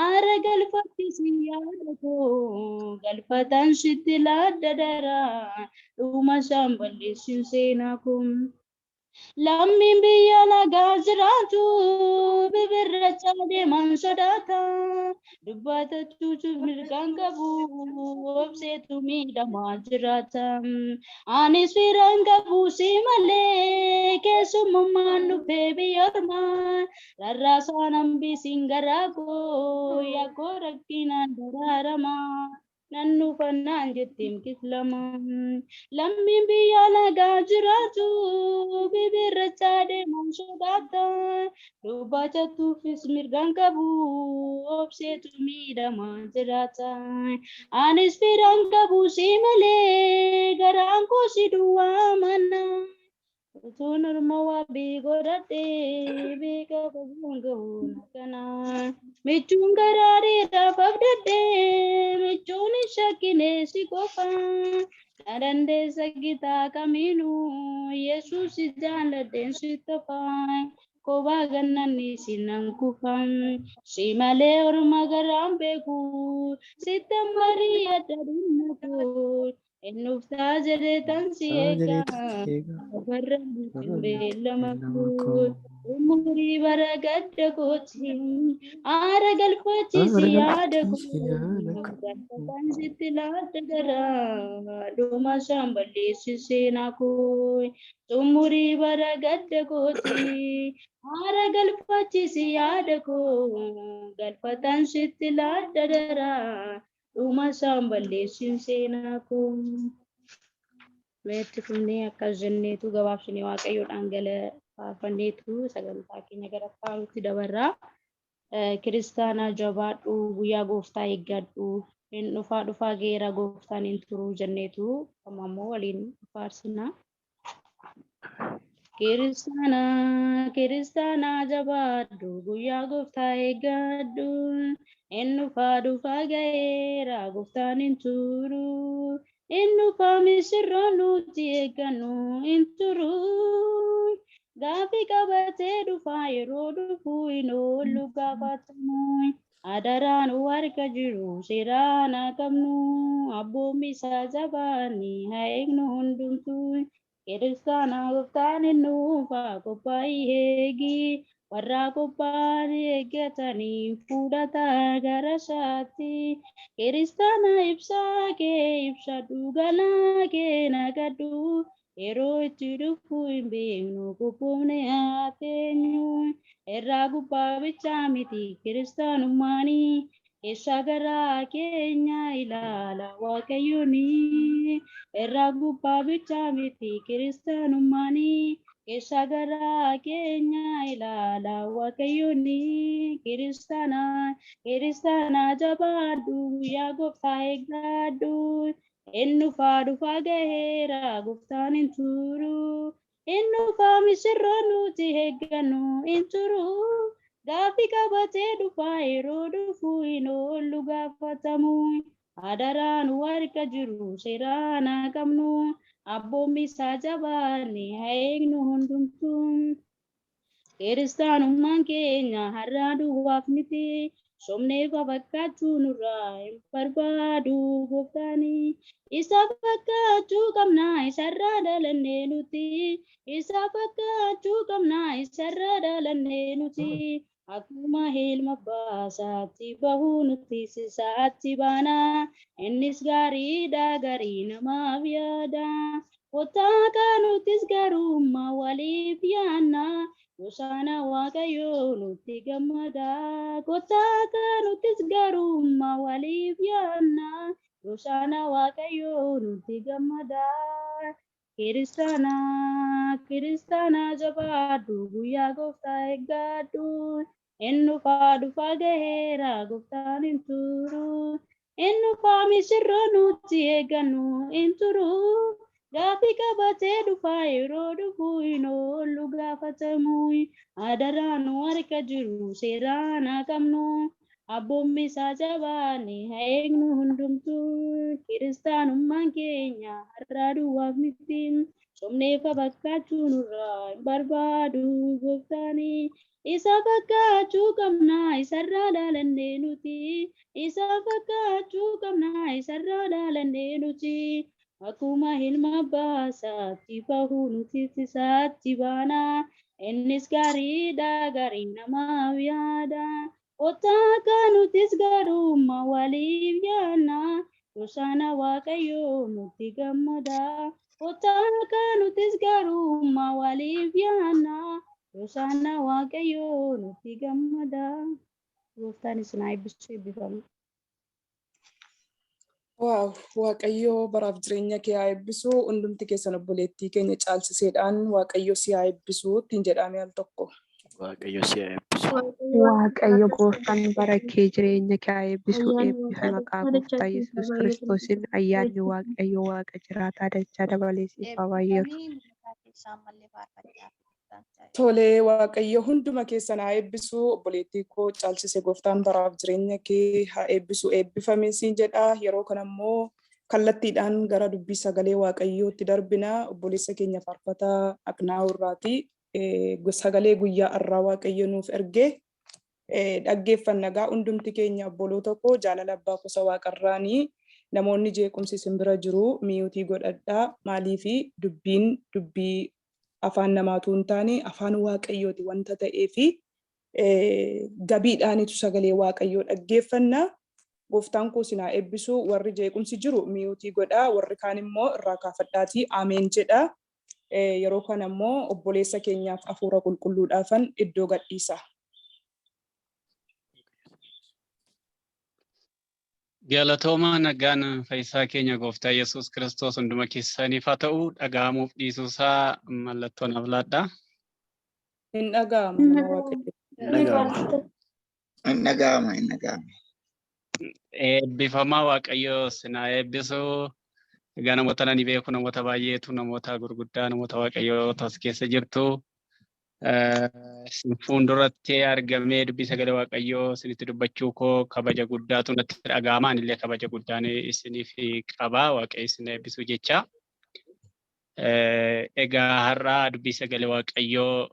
Aara galfachiisi yaada koo galfataan sitti laadda daraa dhuma isaan balleessin seenaa koo. Lammiin biyya lagaa jiraatu bibirrachaa deeman sodaata. Dubbatachuutu mirgaan qabu obseetu miidhamaa jiraata. Anis firaan qabu si malee keessummaan dhufee biyya ormaa. Rarraasaan hambisiin garaa koo yakkoo rakkinaan daraaramaa. Nan dhufannaan jettiin kislama. Lammiin biyya lagaa jiraatu bibirrachaa deeman sodaata. Dubbatachuufis mirgaan qabu obseetu miidhamaa jiraata. Anis firaan qabu si malee garaan koo si duwwaa mana. Utuun orma wabii godhadhee beeka qabuun gahuun akkana. Michuun garaa dheeraaf abdadhee michuun hin shakkine si qofa. Na dandeessa gitaa kamiinuu Yesuus si jaalladheen si tofa. Kophaa gannanni si nan kufa. Si malee orma garaan beeku sitti mari'adha dhimma koo. Ennuftaa jedhee tan si eega. Barra beellama koo. Umurii bara gadda kooti. Aara galfachiisi yaada koo. Galfataan sitti laata garaa. Dhuma isaan balleessi seenaa koo. Xumurii bara gadda kooti. Aara galfachiisi yaada koo. Galfataan sitti laata garaa. Dhuma isaan balleessin seenaa koo. Meetti fufnee akkas jenneetu gabaabsinee Waaqayyoodhaan gala faarfanneetu sagantaa keenya gara faaruutti dabarraa. Kiristaanaa jabaadhu, guyyaa gooftaa eeggadhu, hin dhufaa, dhufaa geera gooftaan hin turuu jenneetu amma ammoo waliin faarsinaa. Kiristaanaa, kiristaanaa jabaadhu, guyyaa gooftaa eeggadhu, hin dhufaa, dhufaa ga'eera gooftaan hin turu. Hin dhufaa misirroo nuti eeggannu hin turu. Gaaffii qabatee dhufaa yeroo dhufu hin oollu gaafatamu. Adaraan harka jiru seeraan haa qabnu abboommi isaa jabaanni haa eegnu hundumtuu. Kiristaana gooftaan hin dhufaa qophaa'ii eegi. Warra qophaa'an eeggatanii fudhata gara isaatti. Kiristaana ibsaa kee ibsadhu galaa kee naqadhu. Yeroo itti dhufu hin beeknu qophoofne haa teenyu. Irraa gubbaa bichaa miti kiristaanummaanii. Keessa garaa keenya ilaala Waaqayyooni. Irraa gubbaa bichaa miti kiristaanummaanii. Keessa garaa keenya ilaala Waaqayyooni. Kiristaana, kiristaana jabaadhu guyyaa gooftaa eeggadhu. Hin dhufaa, dhufaa gaheera gooftaan hin turu. Hin dhufaa misirroo nuti eeggannu hin turu. Gaaffii qabatee dhufaa yeroo dhufu hin oollu gaafatamu. Adaraan harka jiru seeraan haa qabnu abboommi isaa jabaanne haa eegnu hundumtuu. Kiristaanummaan keenya har'aa duwwaaf miti. Somnee fakkaachuu nurraa hin barbaadu gooftaani. Isa fakkaachuu qabna isarraa dhalannee nuti. Isa fakkaachuu qabna isarraa dhalannee nuti. Akkuma ilma abbaasaatti bahuu nuti sisaatti baana. Innis gaariidha gaarii namaaf yaada. Kottaa kanutis garummaa waliif yaanna. Gosaana Waaqayyoo nutti gammada. Kottaa kanutis garummaa waliif yaanna. Gosaana Waaqayyoo nutti gammada. Kiristaana, kiristaana jabaadhu guyyaa gooftaa eeggadhu. Hin dhufaa, dhufaa gaheera gooftaan hin turu. Hin dhufaa misirroo nuti eeggannu hin turu. Gaaffii qabatee dhufaa yeroo dhufu hin oollu gaafatamu. Adaraan harka jiru seeraan haa qabnu. Abboommi isaa jabaanne haa eegnu hundumtuu. Kiristaanummaan keenya har'aa duwwaaf miti. Somneefa fakkaachuu nurraa hin barbaadu gooftaani. Isa fakkaachuu qabna isarraa dhaalannee nuti. Isa fakkaachuu qabna isarraa dhaalannee nuti. Akkuma ilma abbaa isaatti bahu nuti isaatti baana. Innis gaariidha, gaarii namaaf yaada. Kottaa akka nutis gaarummaa waliif yaadna. Hosaana Waaqayyoo nutti gammada. Kottaa akka nutis gaarummaa waliif yaadna. Hosaana Waaqayyoo nutti gammada. Gooftaan isin haa eebbisu, eebbifama. Wow, Waaqayyo baraaf jireenya kee haa eebbisu. Hundumti keessan obboleettii keenya caalchiseedhaan Waaqayyo si haa eebbisu ittiin jedhame al tokko. Waaqayyo si haa eebbisu. Waaqayyo gooftaan bara kee jireenya kee haa eebbisu. Ayyaanni Eebbifi Waaqaa maqaa dachaa gooftaa dachaa Yesuus baay'atu. Kiristoosiin ayyaanni Waaqayyo Waaqa jiraataa dachaa dabalee siif haa baay'atu. Eebbifamii maqaa keessaa ammallee faarfachaa fi gooftaan isaa. Tolee, Waaqayyo hunduma keessan haa eebbisu. Obboleettii koo caalchise gooftaan baraaf jireenya kee haa eebbisu. Eebbifamii siin jedha. Yeroo kana immoo kallattiidhaan gara dubbii sagalee Waaqayyootti darbina. Obboleessa keenya faarfataa Aqnaa'u irraati. Sagalee guyyaa har'aa Waaqayyo nuuf erge. Dhaggeeffanna gaa hundumti keenya. Obboloota koo, jaalala abbaa gosa waaqarraanii, namoonni jeequmsi isin bira jiru mute godhadhaa. Maaliifi dubbiin dubbii afaan namaatu hin taane, afaan Waaqayyooti wanta ta'eefi gabiidhaanitu sagalee Waaqayyoo dhaggeeffanna. Gooftaan koo isin haa eebbisu. Warri jeequmsi jiru mute godhaa, warri kaan immoo irraa kaafadhaatii ameen jedha. Yeroo kana immoo obboleessa keenyaaf hafuura qulqulluudhaafan iddoo gadhiisa. Galatooma. Nagaan fayyisaa keenya gooftaa Yesuus Kiristoos hunduma keessaniif haa ta'u. Dhaga'amuuf dhiisuusaa mallattoo naaf laadhaa. Hin dhaga'ama, nama Waaqayyo. Hin dhaga'ama. Hin dhaga'ama, hin dhaga'ama. Eebbifamaa, Waaqayyo isin haa eebbisu. Egaa namoota nani beeku, namoota baay'eetu, namoota gurguddaa, namoota Waaqayyoo as keessa jirtu. Isin fuulduratti argamee dubbii sagalee Waaqayyoo isinitti dubbachuu koo kabaja guddaatu natti dhaga'ama. Anillee kabaja guddaan isiniif qaba. Waaqayyo isin eebbisuu jecha. Egaa har'a dubbii sagalee Waaqayyoo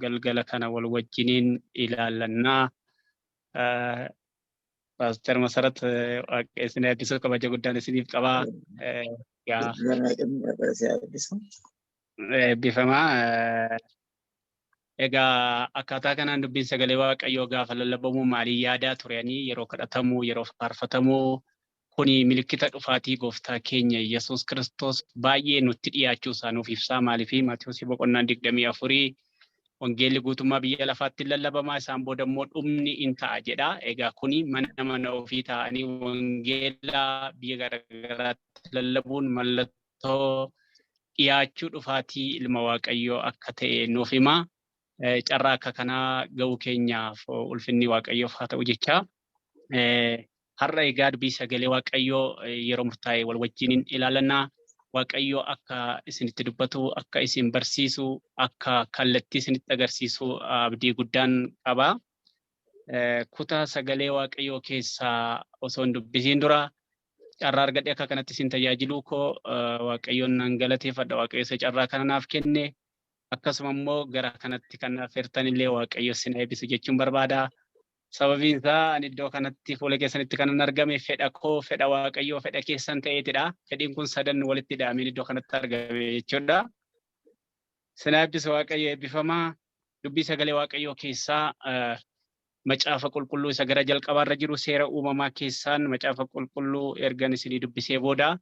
galgala kana wal wajjiniin ilaallannaa. Paaster Masarat, Waaqayyo isin eebbisuu, kabaja guddaan isiniif qaba. Egaa eebbifamaa. Egaa akkaataa kanaan dubbiin sagalee Waaqayyoo gaafa lallabamu maaliin yaadaa turanii? Yeroo kadhatamu, yeroo faarfatamu, kuni milikkita dhufaatii gooftaa keenya Yesuus Kiristoos baay'ee nutti dhiyaachuu isaa nuuf ibsaa. Maaliifi Maatiyuus boqonnaan 24 wangeelli guutummaa biyya lafaatti lallabamaa, isaan booda immoo dhumni in ta'a jedha. Egaa kuni mana mana ofii taa'anii wangeela biyya garaagaraatti lallabuun mallattoo dhiyaachuu dhufaatii ilma Waaqayyoo akka ta'e nuuf hima. Carraa akka kanaa ga'uu keenyaaf ulfinni Waaqayyoof haa ta'u jecha. Har'a egaa dubbii sagalee Waaqayyoo yeroo murtaa'e wal wajjiniin ilaalannaa. Waaqayyo akka isinitti dubbatu, akka isin barsiisu, akka kallattii isinitti agarsiisu abdii guddaan qaba. Kutaa sagalee Waaqayyoo keessaa osoo hin dubbisiin dura, carraa argadhe akka kanatti isin tajaajiluu koo Waaqayyoon nan galateeffadha. Waaqayyo isa carraa kana naaf kenne. Akkasuma immoo gara kanatti kan naaf affeertan illee Waaqayyo isin eebbisu jechuun barbaada. Sababiin isaa ani iddoo kanatti fuula keessanitti kanan argame fedha koo, fedha Waaqayyoo, fedha keessan ta'eetidha. Fedhiin kun sadan walitti hidhameen iddoo kanatti argame jechuudha. Isin eebbisu Waaqayyo, eebbifamaa. Dubbii sagalee Waaqayyoo keessaa macaafa qulqulluu isa gara jalqabaarra jiru, seera uumamaa keessaan macaafa qulqulluu ergan isinii dubbisee booda,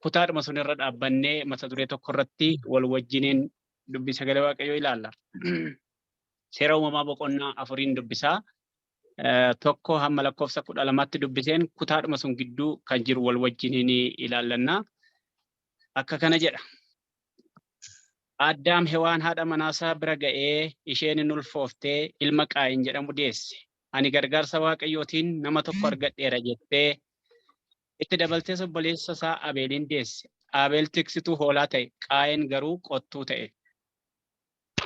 kutaadhuma sun irra dhaabbannee mata duree tokko irratti wal wajjiniin dubbii sagalee Waaqayyoo ilaalla. Seera uumamaa boqonnaa 4n dubbisaa. 1 hamma lakkoofsa 12tti dubbiseen kutaadhuma sun gidduu kan jiru wal wajjiniin ilaallanna. Akka kana jedha. Addaam Hewaan haadha manaasaa bira ga'ee isheen hin ulfooftee ilma Qaayin jedhamu deesse. "Ani gargaarsa Waaqayyootiin nama tokko argadheera" jettee itti dabaltees obboleessa isaa Abeelin deesse. Abeel tiksituu hoolaa ta'e, Qaayin garuu qottuu ta'e.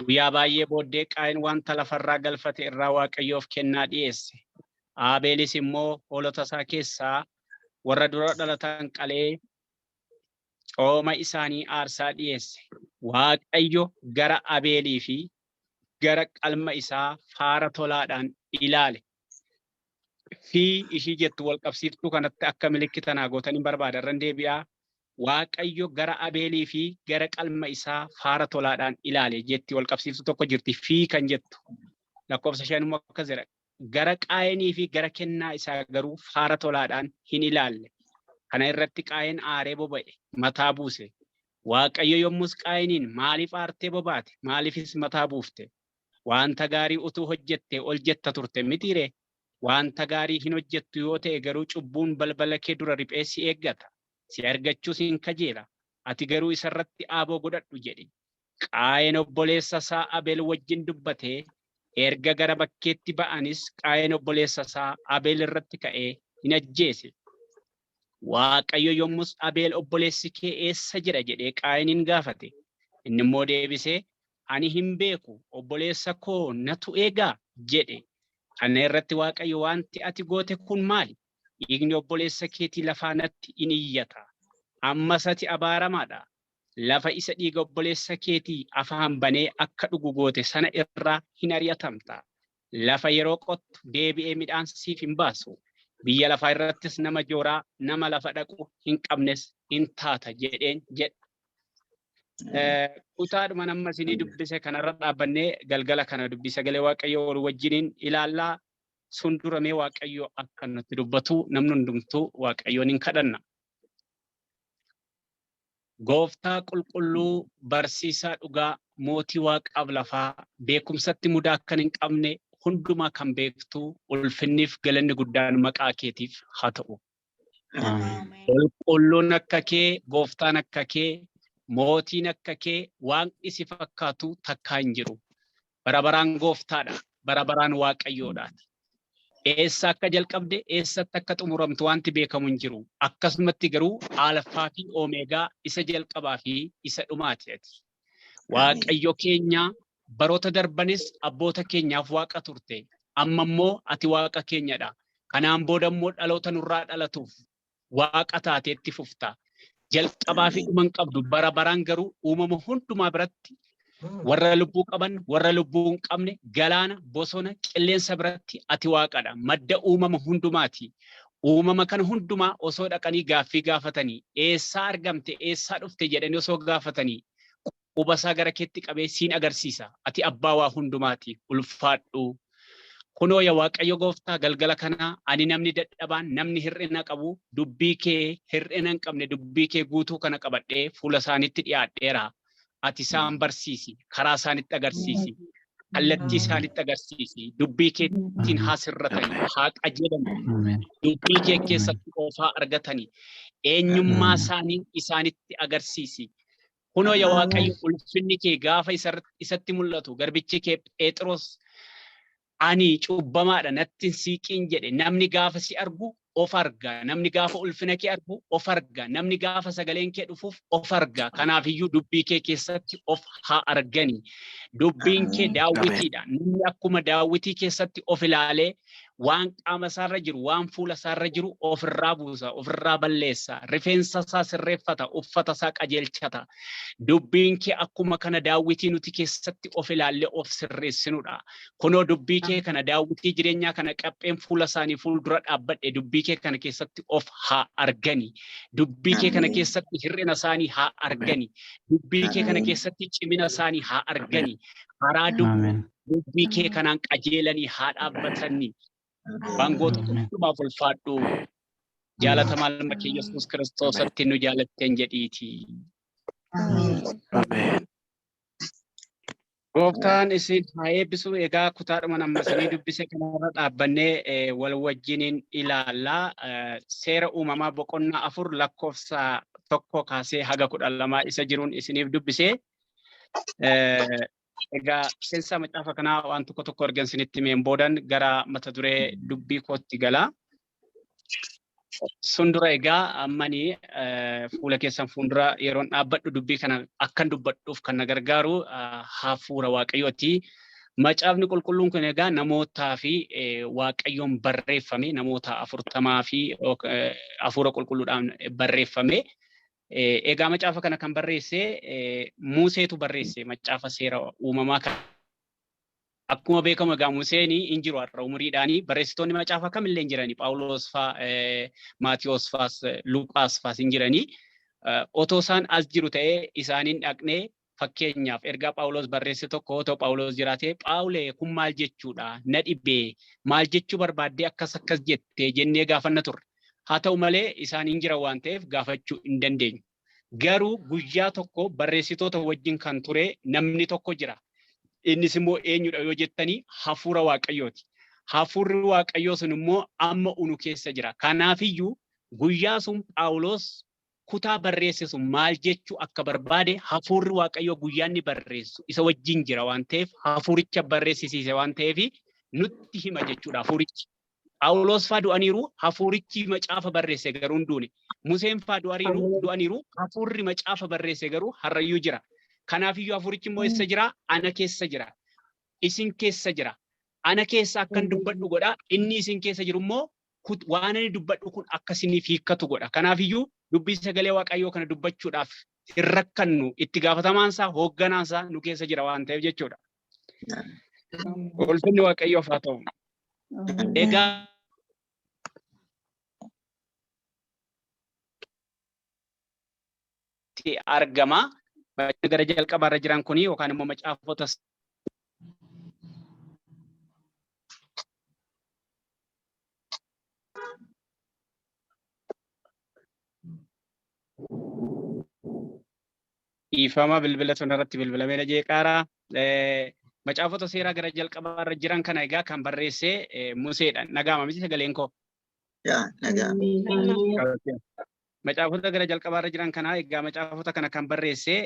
Guyyaa baay'ee booddee Qaayin wanta lafarraa galfate irraa Waaqayyoof kennaa dhi'eesse. Abeelis immoo hoolota isaa keessaa warra dura dhalatan qalee Cooma isaanii aarsaa dhiyeesse. Waaqayyo gara Abeelii fi gara qalma isaa faara tolaadhaan ilaale. Fi ishii jettu wal qabsiiftuu kanatti akka milikkita naa gootanii barbaada irran deebi'aa. Waaqayyo gara Abeelii fi gara qalma isaa faara tolaadhaan ilaale jetti wal qabsiiftuu tokko jirti fi kan jettu. Lakkoofsa 5 immoo akkas jedha. Gara Qaayinii fi gara kennaa isaa garuu faara tolaadhaan hin ilaalle. Kana irratti Qaayin aaree boba'e, mataa buuse. Waaqayyo yommus Qaayiniin, maaliif aartee bobaate? Maaliifis mataa buufte? Wanta gaarii utuu hojjettee ol jetta turte mitii ree? Wanta gaarii hin hojjettu yoo ta'e garuu cubbuun balbala kee dura riphee si eeggata. Si argachuus hin kajeela. Ati garuu isa irratti aaboo godhadhu jedhe. Qaayin obboleessa isaa Abeel wajjin dubbatee erga gara bakkeetti ba'anis Qaayin obboleessa isaa Abeel irratti ka'ee hin ajjeese. Waaqayyo yommus Abeel obboleessi kee eessa jira jedhee Qaayiniin gaafate. Inni immoo deebisee, Ani hin beeku, obboleessa koo natu eegaa? jedhe. Kana irratti Waaqayyo, Wanti ati goote kun maali? Dhiigni obboleessa keetii lafaa natti in iyyata. Ammas ati abaaramaa dha. Lafa isa dhiiga obboleessa keetii afaan banee akka dhugu goote sana irraa hin ari'atamta. Lafa yeroo qottu deebi'ee midhaan siif hin baasu. Biyya lafaa irrattis nama jooraa, nama lafa dhaqu hin qabnes in taata jedheen jedha. Kutaadhuma amma isinii dubbise kanarra dhaabbannee galgala kana dubbii sagalee Waaqayyoo wal wajjiniin ilaallaa. Sun dura mee Waaqayyo akka nutti dubbatu namni hundumtuu Waaqayyoon hin kadhanna. Gooftaa qulqulluu barsiisaa dhugaa mootii waaqaaf lafaa beekumsatti mudaa kan hin qabne hundumaa kan beektu ulfinniif galanni guddaan maqaa keetiif haa ta'u. Qulqulluun akka kee, gooftaan akka kee, mootiin akka kee, waaqni si fakkaatu takkaa hin jiru. Bara baraan gooftaadha. Bara baraan waaqayyoodhaati. Eessa akka jalqabde, eessatti akka xumuramtu wanti beekamu hin jiru. Akkasumatti garuu Alfaa fi Omeegaa isa jalqabaa fi isa dhumaati ati. Waaqayyo keenya baroota darbanis abboota keenyaaf waaqa turte. Amma immoo ati waaqa keenyadha. Kanaan booda immoo dhaloota nurraa dhalatuuf waaqa taatee itti fufta. Jalqabaa fi dhuma hin qabdu. Bara baraan garuu uumama hundumaa biratti warra lubbuu qaban, warra lubbuu hin qabne, galaana, bosona, qilleensa biratti ati waaqadha. Madda uumama hundumaati. Uumama kana hundumaa osoo dhaqanii gaaffii gaafatanii, eessaa argamte, eessaa dhufte jedhanii osoo gaafatanii, quba isaa gara keetti qabee siin agarsiisa. Ati abbaa waa hundumaati. Ulfaadhu. Kunoo yaa Waaqayyo gooftaa galgala kana ani namni dadhabaan namni hir'ina qabu dubbii kee hir'ina hin qabne dubbii kee guutuu kana qabadhee fuula isaaniitti dhiyaadheera. Ati isaan barsiisi, karaa isaanitti agarsiisi, kallattii isaanitti agarsiisi, dubbii keetiin haa sirratani, haa qajeelani, dubbii kee keessatti qofaa argatani, eenyummaa isaanii isaanitti agarsiisi. Kunoo yaa Waaqayyo ulfinni kee gaafa isatti mul'atu garbichi kee Phexros ani cubbamaadha natti hin siiqiin jedhe. Namni gaafa si argu of arga, namni gaafa ulfina kee argu of arga, namni gaafa sagaleen kee dhufuuf of arga. Kanaafiyyuu dubbii kee keessatti of haa argani. Dubbiin kee daawwitiidha. Namni akkuma daawwitii keessatti of ilaalee waan qaama isaarra jiru, waan fuula isaarra jiru ofirraa buusa, ofirraa balleessa, rifeensa isaa sirreeffata, uffata isaa qajeelchata. Dubbiin kee akkuma kana daawwitii nuti keessatti of ilaallee of sirreessinudha. Kunoo dubbii kee kana daawwitii jireenyaa kana qapheen fuula isaanii fuuldura dhaabbadhe dubbii kee kana keessatti of haa argani. Dubbii kee kana keessatti hir'ina isaanii haa argani. Dubbii kee kana keessatti cimina isaanii haa argani. Karaa dubbii kee kanaan qajeelanii haa dhaabbatanii. Baangoota hundumaaf ulfaadhu. Jaalatamaa ilma kee Yesuus Kiristoosatti nu jaalatteen jedhiiti. Ameen. Gooftaan isin haa eebbisu. Egaa kutaadhuma amma isinii dubbise kanarra dhaabbannee wal wajjiniin ilaalla. Seera uumamaa boqonnaa 4 lakkoofsa 1 kaasee haga 12 isa jiruun isiniif dubbise. Egaa seensa macaafa kanaa waan tokko tokko erga isinitti himeen boodan gara mata duree dubbii kootti gala. Sun dura egaa ammani fuula keessan fuuldura yeroon dhaabbadhu dubbii kana akkan dubbadhuuf kan na gargaaru hafuura Waaqayyooti. Macaafni qulqulluun kun egaa namootaa fi Waaqayyoon barreeffame, namoota 40 fi hafuura qulqulluudhaan barreeffame. Egaa macaafa kana kan barreesse Museetu barreesse macaafa seera uumamaa kana. Akkuma beekamu egaa Museen hin jiru har'a umuriidhaani, barreessitoonni macaafa kamillee hin jirani. Phaawulos faa, Maatiyos faas, Luqaas faas hin jirani. Otoo isaan as jiru ta'ee isaaniin dhaqnee, fakkeenyaaf ergaa Phaawulos barreesse tokko otoo Phaawulos jiraatee, "Phaawulee, kun maal jechuudha? Na dhibee, maal jechuu barbaaddee akkas akkas jettee?" jennee gaafanna turre. Haa ta'u malee isaan hin jiran waan ta'eef gaafachuu hin dandeenyu. Garuu guyyaa tokko barreessitoota wajjin kan ture namni tokko jira. Innis immoo eenyudha yoo jettanii, hafuura Waaqayyooti. Hafuurri Waaqayyoo sun immoo amma unu keessa jira. Kanaafiyyuu guyyaa sun Phaawulos kutaa barreesse sun maal jechuu akka barbaade hafuurri Waaqayyoo guyyaa inni barreessu isa wajjin jira waan ta'eef, hafuuricha barreessisiise waan ta'eef, nutti hima jechuudha hafuurichi. Phaawulos faa du'aniiru, hafuurichi macaafa barreesse garuu hin duune. Museen faa du'aniiru, hafuurri macaafa barreesse garuu har'ayyuu jira. Kanaafiyyuu hafuurichi immoo eessa jira? Ana keessa jira. Isin keessa jira. Ana keessa akkan dubbadhu godha. Inni isin keessa jiru immoo waan ani dubbadhu kun akka isiniif hiikkatu godha. Kanaafiyyuu dubbii sagalee Waaqayyoo kana dubbachuudhaaf hin rakkannu, itti gaafatamaan isaa, hoogganaan isaa nu keessa jira waan ta'eef jechuudha. Ulfinni Waaqayyoof haa ta'u. Egaa argama. Gara jalqabaarra jiran kuni yookaan immoo macaafota Dhiifama, bilbila sun irratti bilbilamee na jeeqaara. Macaafota seeraa gara jalqabaarra jiran kana egaa kan barreesse Museedha. Nagaama miti sagaleen koo? Yaa, nagaa. Macaafota gara jalqabaarra jiran kana egaa macaafota kana kan barreesse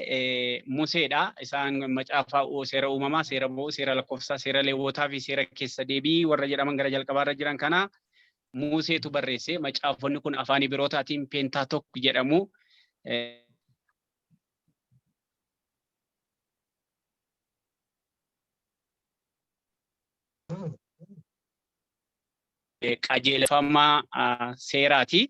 Museedha. Isaan macaafa seera uumamaa, seera ba'uu, seera lakkoofsaa, seera leewwotaa fi seera keessa deebii warra jedhaman gara jalqabaarra jiran kana Museetu barreesse. Macaafonni kun afaan Ibrootaatiin Pentateuch jedhamu. Qajeelfama seeraati.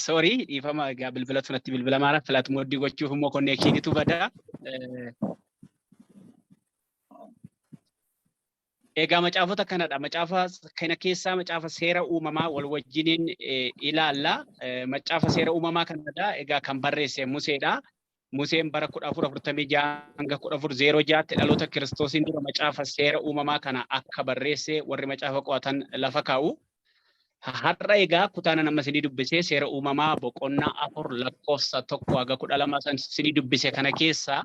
Sorry, dhiifama, egaa bilbila sunatti bilbilamaara flight mode gochuuf immoo connectionitu bada. Egaa macaafota kanadha. Macaafa kana keessaa macaafa seera uumamaa wal wajjiniin ilaalla. Macaafa seera uumamaa kanadha. Egaa kan barreesse Museedha. Museen bara 1446 hanga 1406tti dhaloota Kiristoosiin dura macaafa seera uumamaa kana akka barreesse warri macaafa qo'atan lafa kaa'u. Har'a egaa kutaan amma isinii dubbisee seera uumamaa boqonnaa 4 lakkoofsa 1 haga 12 san isinii dubbise kana keessaa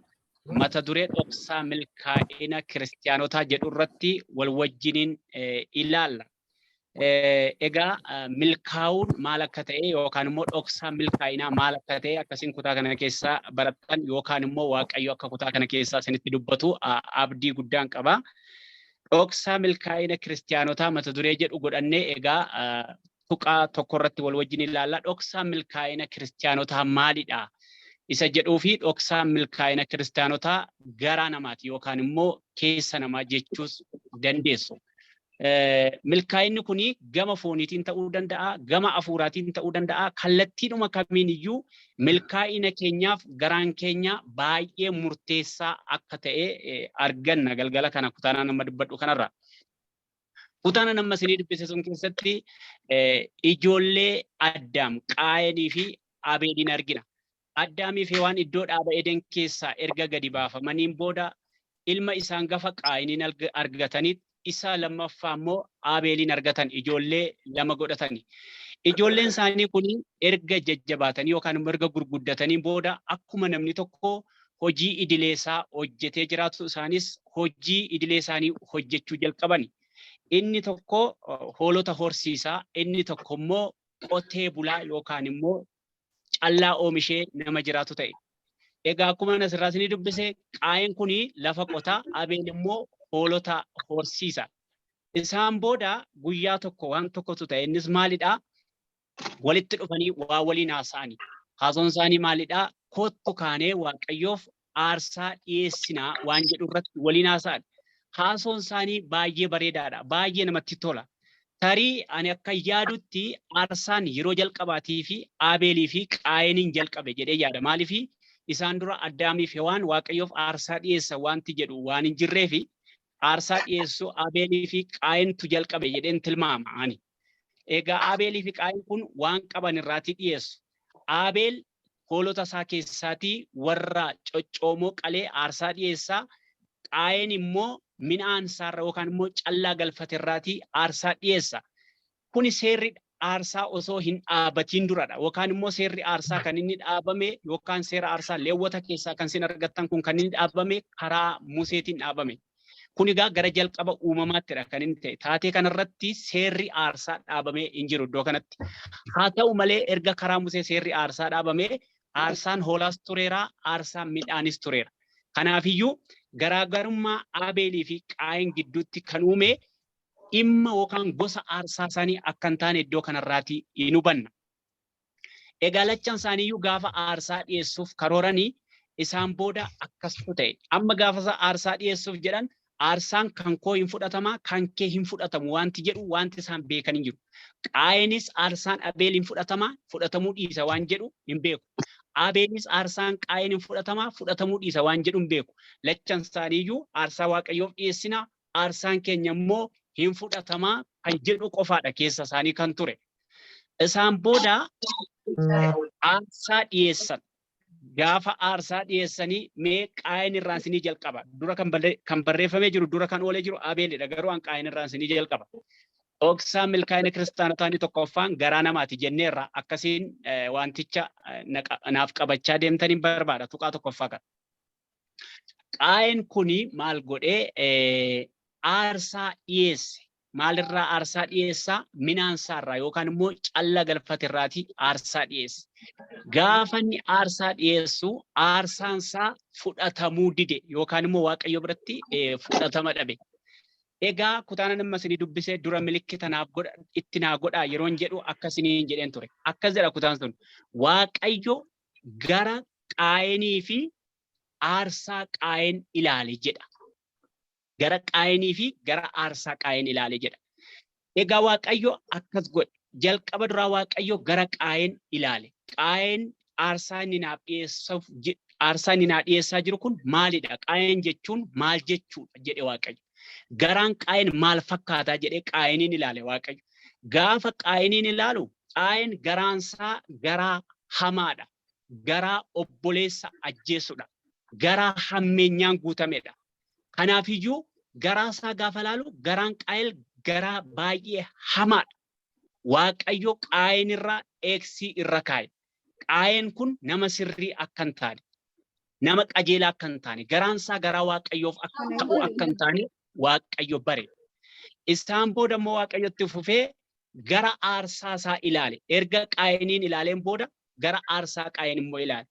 mata duree dhoksaa milkaa'ina kiristiyaanotaa jedhu irratti wal wajjiniin ilaalla. Egaa milkaa'uun maal akka ta'e yookaan immoo dhoksaa milkaa'inaa maal akka ta'e akkasiin kutaa kana keessaa barattan yookaan immoo Waaqayyo akka kutaa kana keessaa isinitti dubbatu abdii guddaan qaba. Dhoksaa milkaa'ina kiristiyaanotaa mata duree jedhu godhannee egaa tuqaa tokko irratti wal wajjin ilaalla. Dhoksaa milkaa'ina kiristiyaanotaa maalidha? Isa jedhuu fi dhoksaan milkaa'ina kiristiyaanotaa garaa namaati yookaan immoo keessa namaa jechuus dandeessu. Milkaa'inni kun gama fooniitiin ta'uu danda'a, gama hafuuraatiin ta'uu danda'a. Kallattiidhuma kamiin iyyuu milkaa'ina keenyaaf garaan keenya baay'ee murteessaa akka ta'e arganna galgala kana kutaanaa nama dubbadhu kanarra. Kutaana nama isinii dubbise sun keessatti ijoollee Addaam, Qaayinii fi Abeeliin argina. Addaamii fi Hewaan iddoo dhaaba Eden keessaa erga gadi baafamaniin booda ilma isaan gafa Qaayiniin argataniit isa lammaffaa immoo Abeeliin argatan, ijoollee lama godhatani. Ijoolleen isaanii kun erga jajjabaatanii yookaan immoo erga gurguddatanii booda akkuma namni tokko hojii idilee isaa hojjetee jiraatu isaanis hojii idilee isaanii hojjechuu jalqabani. Inni tokko hoolota horsiisaa, inni tokko immoo qotee bulaa yookaan immoo callaa oomishee nama jiraatu ta'e. Egaa akkuma asirraa isinii dubbise, Qaayeen kun lafa qotaa, Abeel immoo hoolota horsiisa. Isaan booda guyyaa tokko waan tokkotu ta'e. Innis maalidhaa? Walitti dhufanii waa waliin haasa'ani. Haasoon isaanii maalidhaa? Kottu kaanee Waaqayyoof aarsaa dhiyeessinaa waan jedhu irratti waliin haasa'an. Haasoon isaanii baay'ee bareedaadha. Baay'ee namatti tola. Tarii ani akka yaadutti aarsaan yeroo jalqabaatii fi Abeelii fi Qaayeniin jalqabe jedhee yaada. Maaliif? Isaan dura Addaamii fi Hewaan Waaqayyoof aarsaa dhiyeessan wanti jedhu waan hin jirreefi, aarsaa dhiyeessuu Abeelii fi Qaayentu jalqabe jedheen tilmaama ani. Egaa Abeelii fi Qaayen kun waan qaban irraatii dhiyeessu. Abeel hoolota isaa keessaatii warra coccoomoo qalee aarsaa dhiyeessaa. Qaayeen immoo midhaan isaarra yookaan immoo callaa galfate irraatii aarsaa dhiyeessa. Kuni seerri aarsaa osoo hin dhaabatiin duradha. Yookaan immoo seerri aarsaa kan inni dhaabame, yookaan seera aarsaa Leewwota keessaa kan isin argattan kun, kan inni dhaabame karaa Museetiin dhaabame. Kun egaa gara jalqaba uumamaattidha kan inni ta'e. Taatee kanarratti seerri aarsaa dhaabamee hin jiru iddoo kanatti. Haa ta'u malee, erga karaa Musee seerri aarsaa dhaabame, aarsaan hoolaas tureera, aarsaan midhaanis tureera. Kanaafiyyuu garaagarummaa Abeelii fi Qaayeen gidduutti kan uume dhimma yookaan gosa aarsaa isaanii akka hin taane iddoo kanarraatii hin hubanna. Egaa lachan isaaniiyyuu gaafa aarsaa dhiyeessuuf karooranii, isaan booda akkasitu ta'e. Amma gaafa aarsaa dhiyeessuuf jedhan, aarsaan kan koo hin fudhatama, kan kee hin fudhatamu wanti jedhu wanti isaan beekan hin jiru. Qaayenis aarsaan Abeel hin fudhatama, fudhatamuu dhiisa waan jedhu hin beeku. Abeelis aarsaan Qaayeen hin fudhatama, fudhatamuu dhiisa waan jedhu hin beeku. Lachan isaaniiyyuu aarsaa Waaqayyoof dhiyeessina, aarsaan keenya immoo hin fudhatamaa kan jedhu qofaadha keessa isaanii kan ture. Isaan booda aarsaa dhiyeessan. Gaafa aarsaa dhiyeessanii, mee Qaayeen irraan isinii jalqaba. Dura kan barreeffamee jiru, dura kan oolee jiru Abeelidha, garuu an Qaayeen irraan isinii jalqaba. Dhoksaa milkaa'ina kiristaanotaa inni tokkoffaan garaa namaati jenneerra. Akkasiin wanticha naaf qabachaa deemtaniin barbaada, tuqaa tokkoffaa kana. Qaayeen kuni maal godhee aarsaa dhiyeesse? Maalirraa aarsaa dhiyeessaa? Midhaan isaarraa yookaan immoo calla galfaterraatii aarsaa dhiyeesse. Gaafa inni aarsaa dhiyeessu aarsaan isaa fudhatamuu dide yookaan immoo Waaqayyo biratti fudhatama dhabe. Egaa kutaan amma isinii dubbisee dura milikkita naaf godha, itti naa godhaa yeroon jedhu akkasiniin jedheen ture. Akkas jedha kutaan sun. Waaqayyo gara Qaayinii fi aarsaa Qaayin ilaale jedha. Gara Qaayinii fi gara aarsaa Qaayin ilaale jedha. Egaa Waaqayyo akkas godhe. Jalqaba duraa Waaqayyo gara Qaayin ilaale. Qaayin aarsaa inni naaf dhiyeessuuf, aarsaa inni naa dhiyeessaa jiru kun maalidha? Qaayin jechuun maal jechuudha jedhe Waaqayyo. Garaan Qaayin maal fakkaataa jedhee Qaayiniin ilaale Waaqayyo. Gaafa Qaayiniin ilaalu, Qaayin garaansaa garaa hamaadha. Garaa obboleessa ajjeesudha. Garaa hammeenyaan guutamedha. Kanaafiyyuu garaa isaa gaafa ilaalu, garaan Qaayil garaa baay'ee hamaadha. Waaqayyo Qaayin irraa eegsii irra kaa'e. Qaayeen kun nama sirrii akka hin taane, nama qajeelaa akka hin taane, garaan isaa garaa Waaqayyoof akka ta'u akka hin taane Waaqayyo bare. Isaan booda immoo Waaqayyotti fufee gara aarsaa isaa ilaale. Erga Qaayiniin ilaaleen booda gara aarsaa Qaayin immoo ilaale.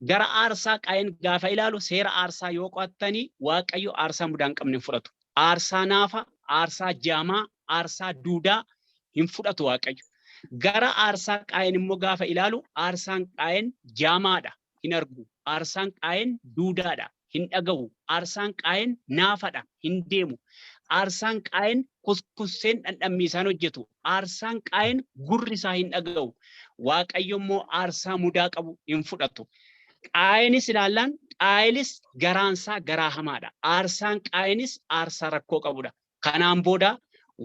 Gara aarsaa Qaayin gaafa ilaalu, seera aarsaa yoo qo'attanii, Waaqayyo aarsaa mudaa hin qabne hin fudhatu. Aarsaa naafa, aarsaa jaamaa, aarsaa duudaa hin fudhatu Waaqayyo. Gara aarsaa Qaayin immoo gaafa ilaalu, aarsaan Qaayin jaamaadha, hin argu. Aarsaan Qaayin duudaadha, hin dhaga'u. Aarsaan Qaayin naafadha, hin deemu. Aarsaan Qaayin kuskusseen dhandhammii isaan hojjetu. Aarsaan Qaayin gurri isaa hin dhaga'u. Waaqayyo immoo aarsaa mudaa qabu hin fudhatu. Qaayinis ilaallaan, Qaayilis garaansaa garaa hamaadha. Aarsaan Qaayinis aarsaa rakkoo qabudha. Kanaan booda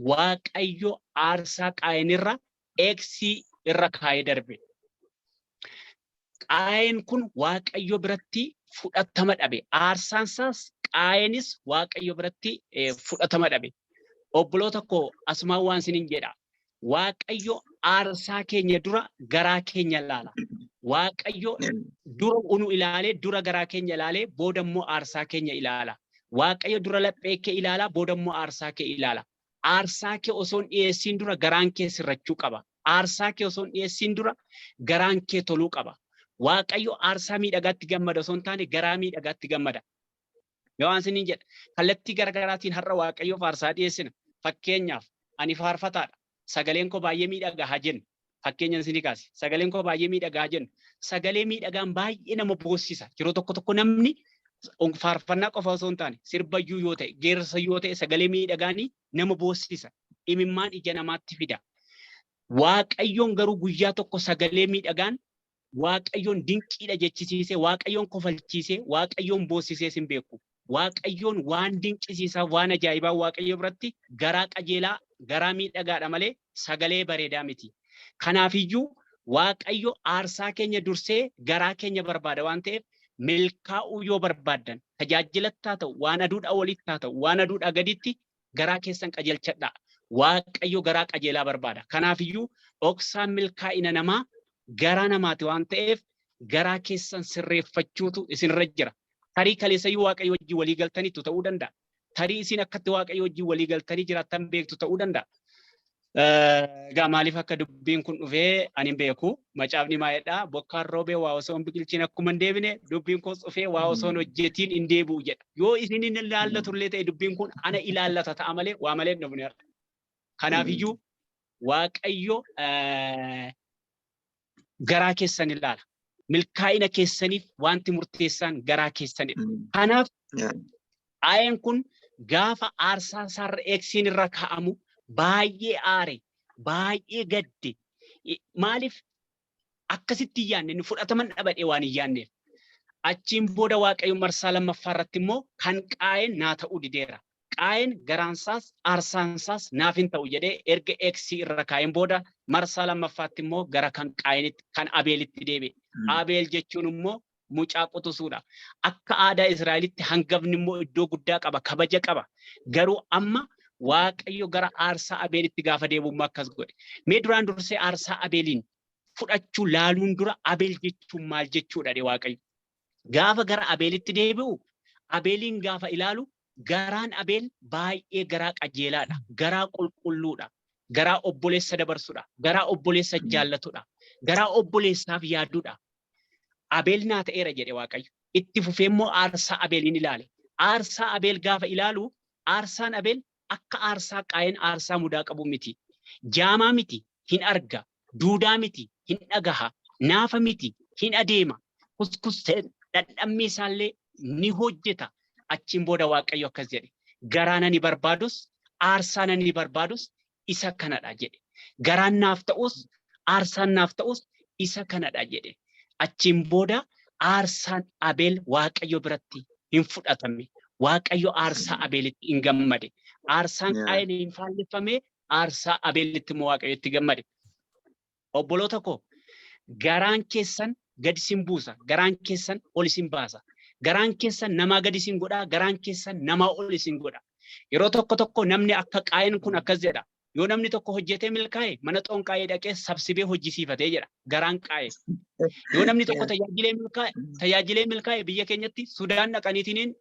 Waaqayyo aarsaa Qaayinirra eegsii irra kaa'ee darbe. Qaayin kun Waaqayyo biratti fudhatama dhabe. Aarsaan isaas, Qaayinis Waaqayyo biratti fudhatama dhabe. Obboloota koo, asumaan waan isiniin jedha. Waaqayyo aarsaa keenya dura garaa keenya ilaala. Waaqayyo dura unu ilaalee, dura garaa keenya ilaalee, booda immoo aarsaa keenya ilaala. Waaqayyo dura laphee kee ilaala, booda immoo aarsaa kee ilaala. Aarsaa kee osoo hin dhiyeessiin dura garaan kee sirrachuu qaba. Aarsaa kee osoo hin dhiyeessiin dura garaan kee toluu qaba. Waaqayyo aarsaa miidhagaatti gammada osoo hin taane garaa miidhagaatti gammada. Yoo waan isiniin jedha, kallattii garaagaraatiin har'a Waaqayyoof aarsaa dhiyeessina. Fakkeenyaaf, ani faarfataadha. Sagaleen koo baay'ee miidhagaa haa jennu. Fakkeenya isinii kaase. Sagaleen koo baay'ee miidhagaa haa jennu. Sagalee miidhagaan baay'ee nama boossisa. Yeroo tokko tokko namni faarfannaa qofa osoo hin taane sirbayyuu yoo ta'e, geerarsa yoo ta'e, sagalee miidhagaanii nama boossisa. Imimmaan ija namaatti fida. Waaqayyoon garuu guyyaa tokko sagalee miidhagaan Waaqayyoon dinqiidha jechisiisee, Waaqayyoon kofalchiisee, Waaqayyoon boossisees hin beeku. Waaqayyoon waan dinqisiisaa, waan ajaa'ibaa Waaqayyo biratti garaa qajeelaa, garaa miidhagaadha malee sagalee bareedaa miti. Kanaafiyyuu Waaqayyo aarsaa keenya dursee garaa keenya barbaada waan ta'eef, milkaa'uu yoo barbaaddan, tajaajilatti haa ta'u, waan aduudhaa olitti haa ta'u, waan aduudhaa gaditti, garaa keessan qajeelchadhaa. Waaqayyo garaa qajeelaa barbaada. Kanaafiyyuu dhoksaan milkaa'ina namaa garaa namaati waan ta'eef, garaa keessan sirreeffachuutu isinirra jira. Tarii kaleessayyuu Waaqayyo wajjin walii galtaniittu ta'uu danda'a. Tarii isin akkatti Waaqayyo wajjin walii galtanii jiraattan beektu ta'uu danda'a. Egaa maaliif akka dubbiin kun dhufee ani hin beeku. Macaafni maayedha? Bokkaan roobee waa osoo hin biqilchiin akkuma hin deebine, dubbiin koos dhufee waa osoo hin hojjetiin hin deebi'u jedha. Yoo isin hin ilaallatu illee ta'e, dubbiin kun ana ilaallata ta'a malee waa malee hin dhufne har'a. Kanaafiyyuu Waaqayyo garaa keessan ilaala. Milkaa'ina keessaniif wanti murteessaan garaa keessanidha. Kanaaf Qaayeen kun gaafa aarsaa isaarra eegsiin irra kaa'amu baay'ee aare, baay'ee gadde. Maaliif akkasitti hin yaadne? Inni fudhataman dhabadhee waan hin yaadneef. Achiin booda Waaqayyo marsaa lammaffaa irratti immoo kan Qaayeen naa ta'uu dideera. Qaayeen garaansaas aarsaansaas naaf hin ta'u jedhee erga eegsii irra kaa'een booda, marsaa lammaffaatti immoo gara kan Qaayenitti, kan Abeelitti deebi'e. Abeel jechuun immoo mucaa quxisuudha. Akka aadaa Israa'elitti hangafni immoo iddoo guddaa qaba, kabaja qaba. Garuu amma Waaqayyo gara aarsaa Abeelitti gaafa deebi'u immoo akkas godhe. Mee duraan dursee aarsaa Abeeliin fudhachuu laaluun dura, Abeel jechuun maal jechuudha jedhe Waaqayyo. Gaafa gara Abeelitti deebi'u, Abeeliin gaafa ilaalu, garaan Abeel baay'ee garaa qajeelaadha, garaa qulqulluudha, garaa obboleessa dabarsudha, garaa obboleessa jaallatudha, garaa obboleessaaf yaadudha. Abeel naa ta'eera jedhe Waaqayyo. Itti fufee immoo aarsaa Abeeliin ilaale. Aarsaa Abeel gaafa ilaalu, aarsaan Abeel akka aarsaa Qaayeen aarsaa mudaa qabu miti. Jaamaa miti, hin arga. Duudaa miti, hin dhagaha. Naafa miti, hin adeema. Kuskussee dhandhammii isaallee ni hojjeta. Achiin booda Waaqayyo akkas jedhe. Garaan ani barbaadus, aarsaan ani barbaadus isa kanadha jedhe. Garaan naaf ta'us, aarsaan naaf ta'us isa kanadha jedhe. Achiin booda aarsaan Abeel Waaqayyo biratti hin fudhatame. Waaqayyo aarsaa Abeelitti hin gammade. Aarsaan Qaayeen hin faalleffame, aarsaa Abeelitti immoo Waaqayyo itti gammade. Obboloota koo, garaan keessan gadi isin buusa, garaan keessan ol isin baasa. Garaan keessan namaa gadi isin godha, garaan keessan namaa ol isin godha. Yeroo tokko tokko namni akka Qaayeen kun akkas jedha. Yoo namni tokko hojjetee milkaa'e, mana xonqaa'ee dhaqee sabsibee hojjisiifatee jedha. Garaan Qaayeen. Yoo namni tokko tajaajilee milkaa'e, biyya keenyatti Sudaan dhaqaniitiin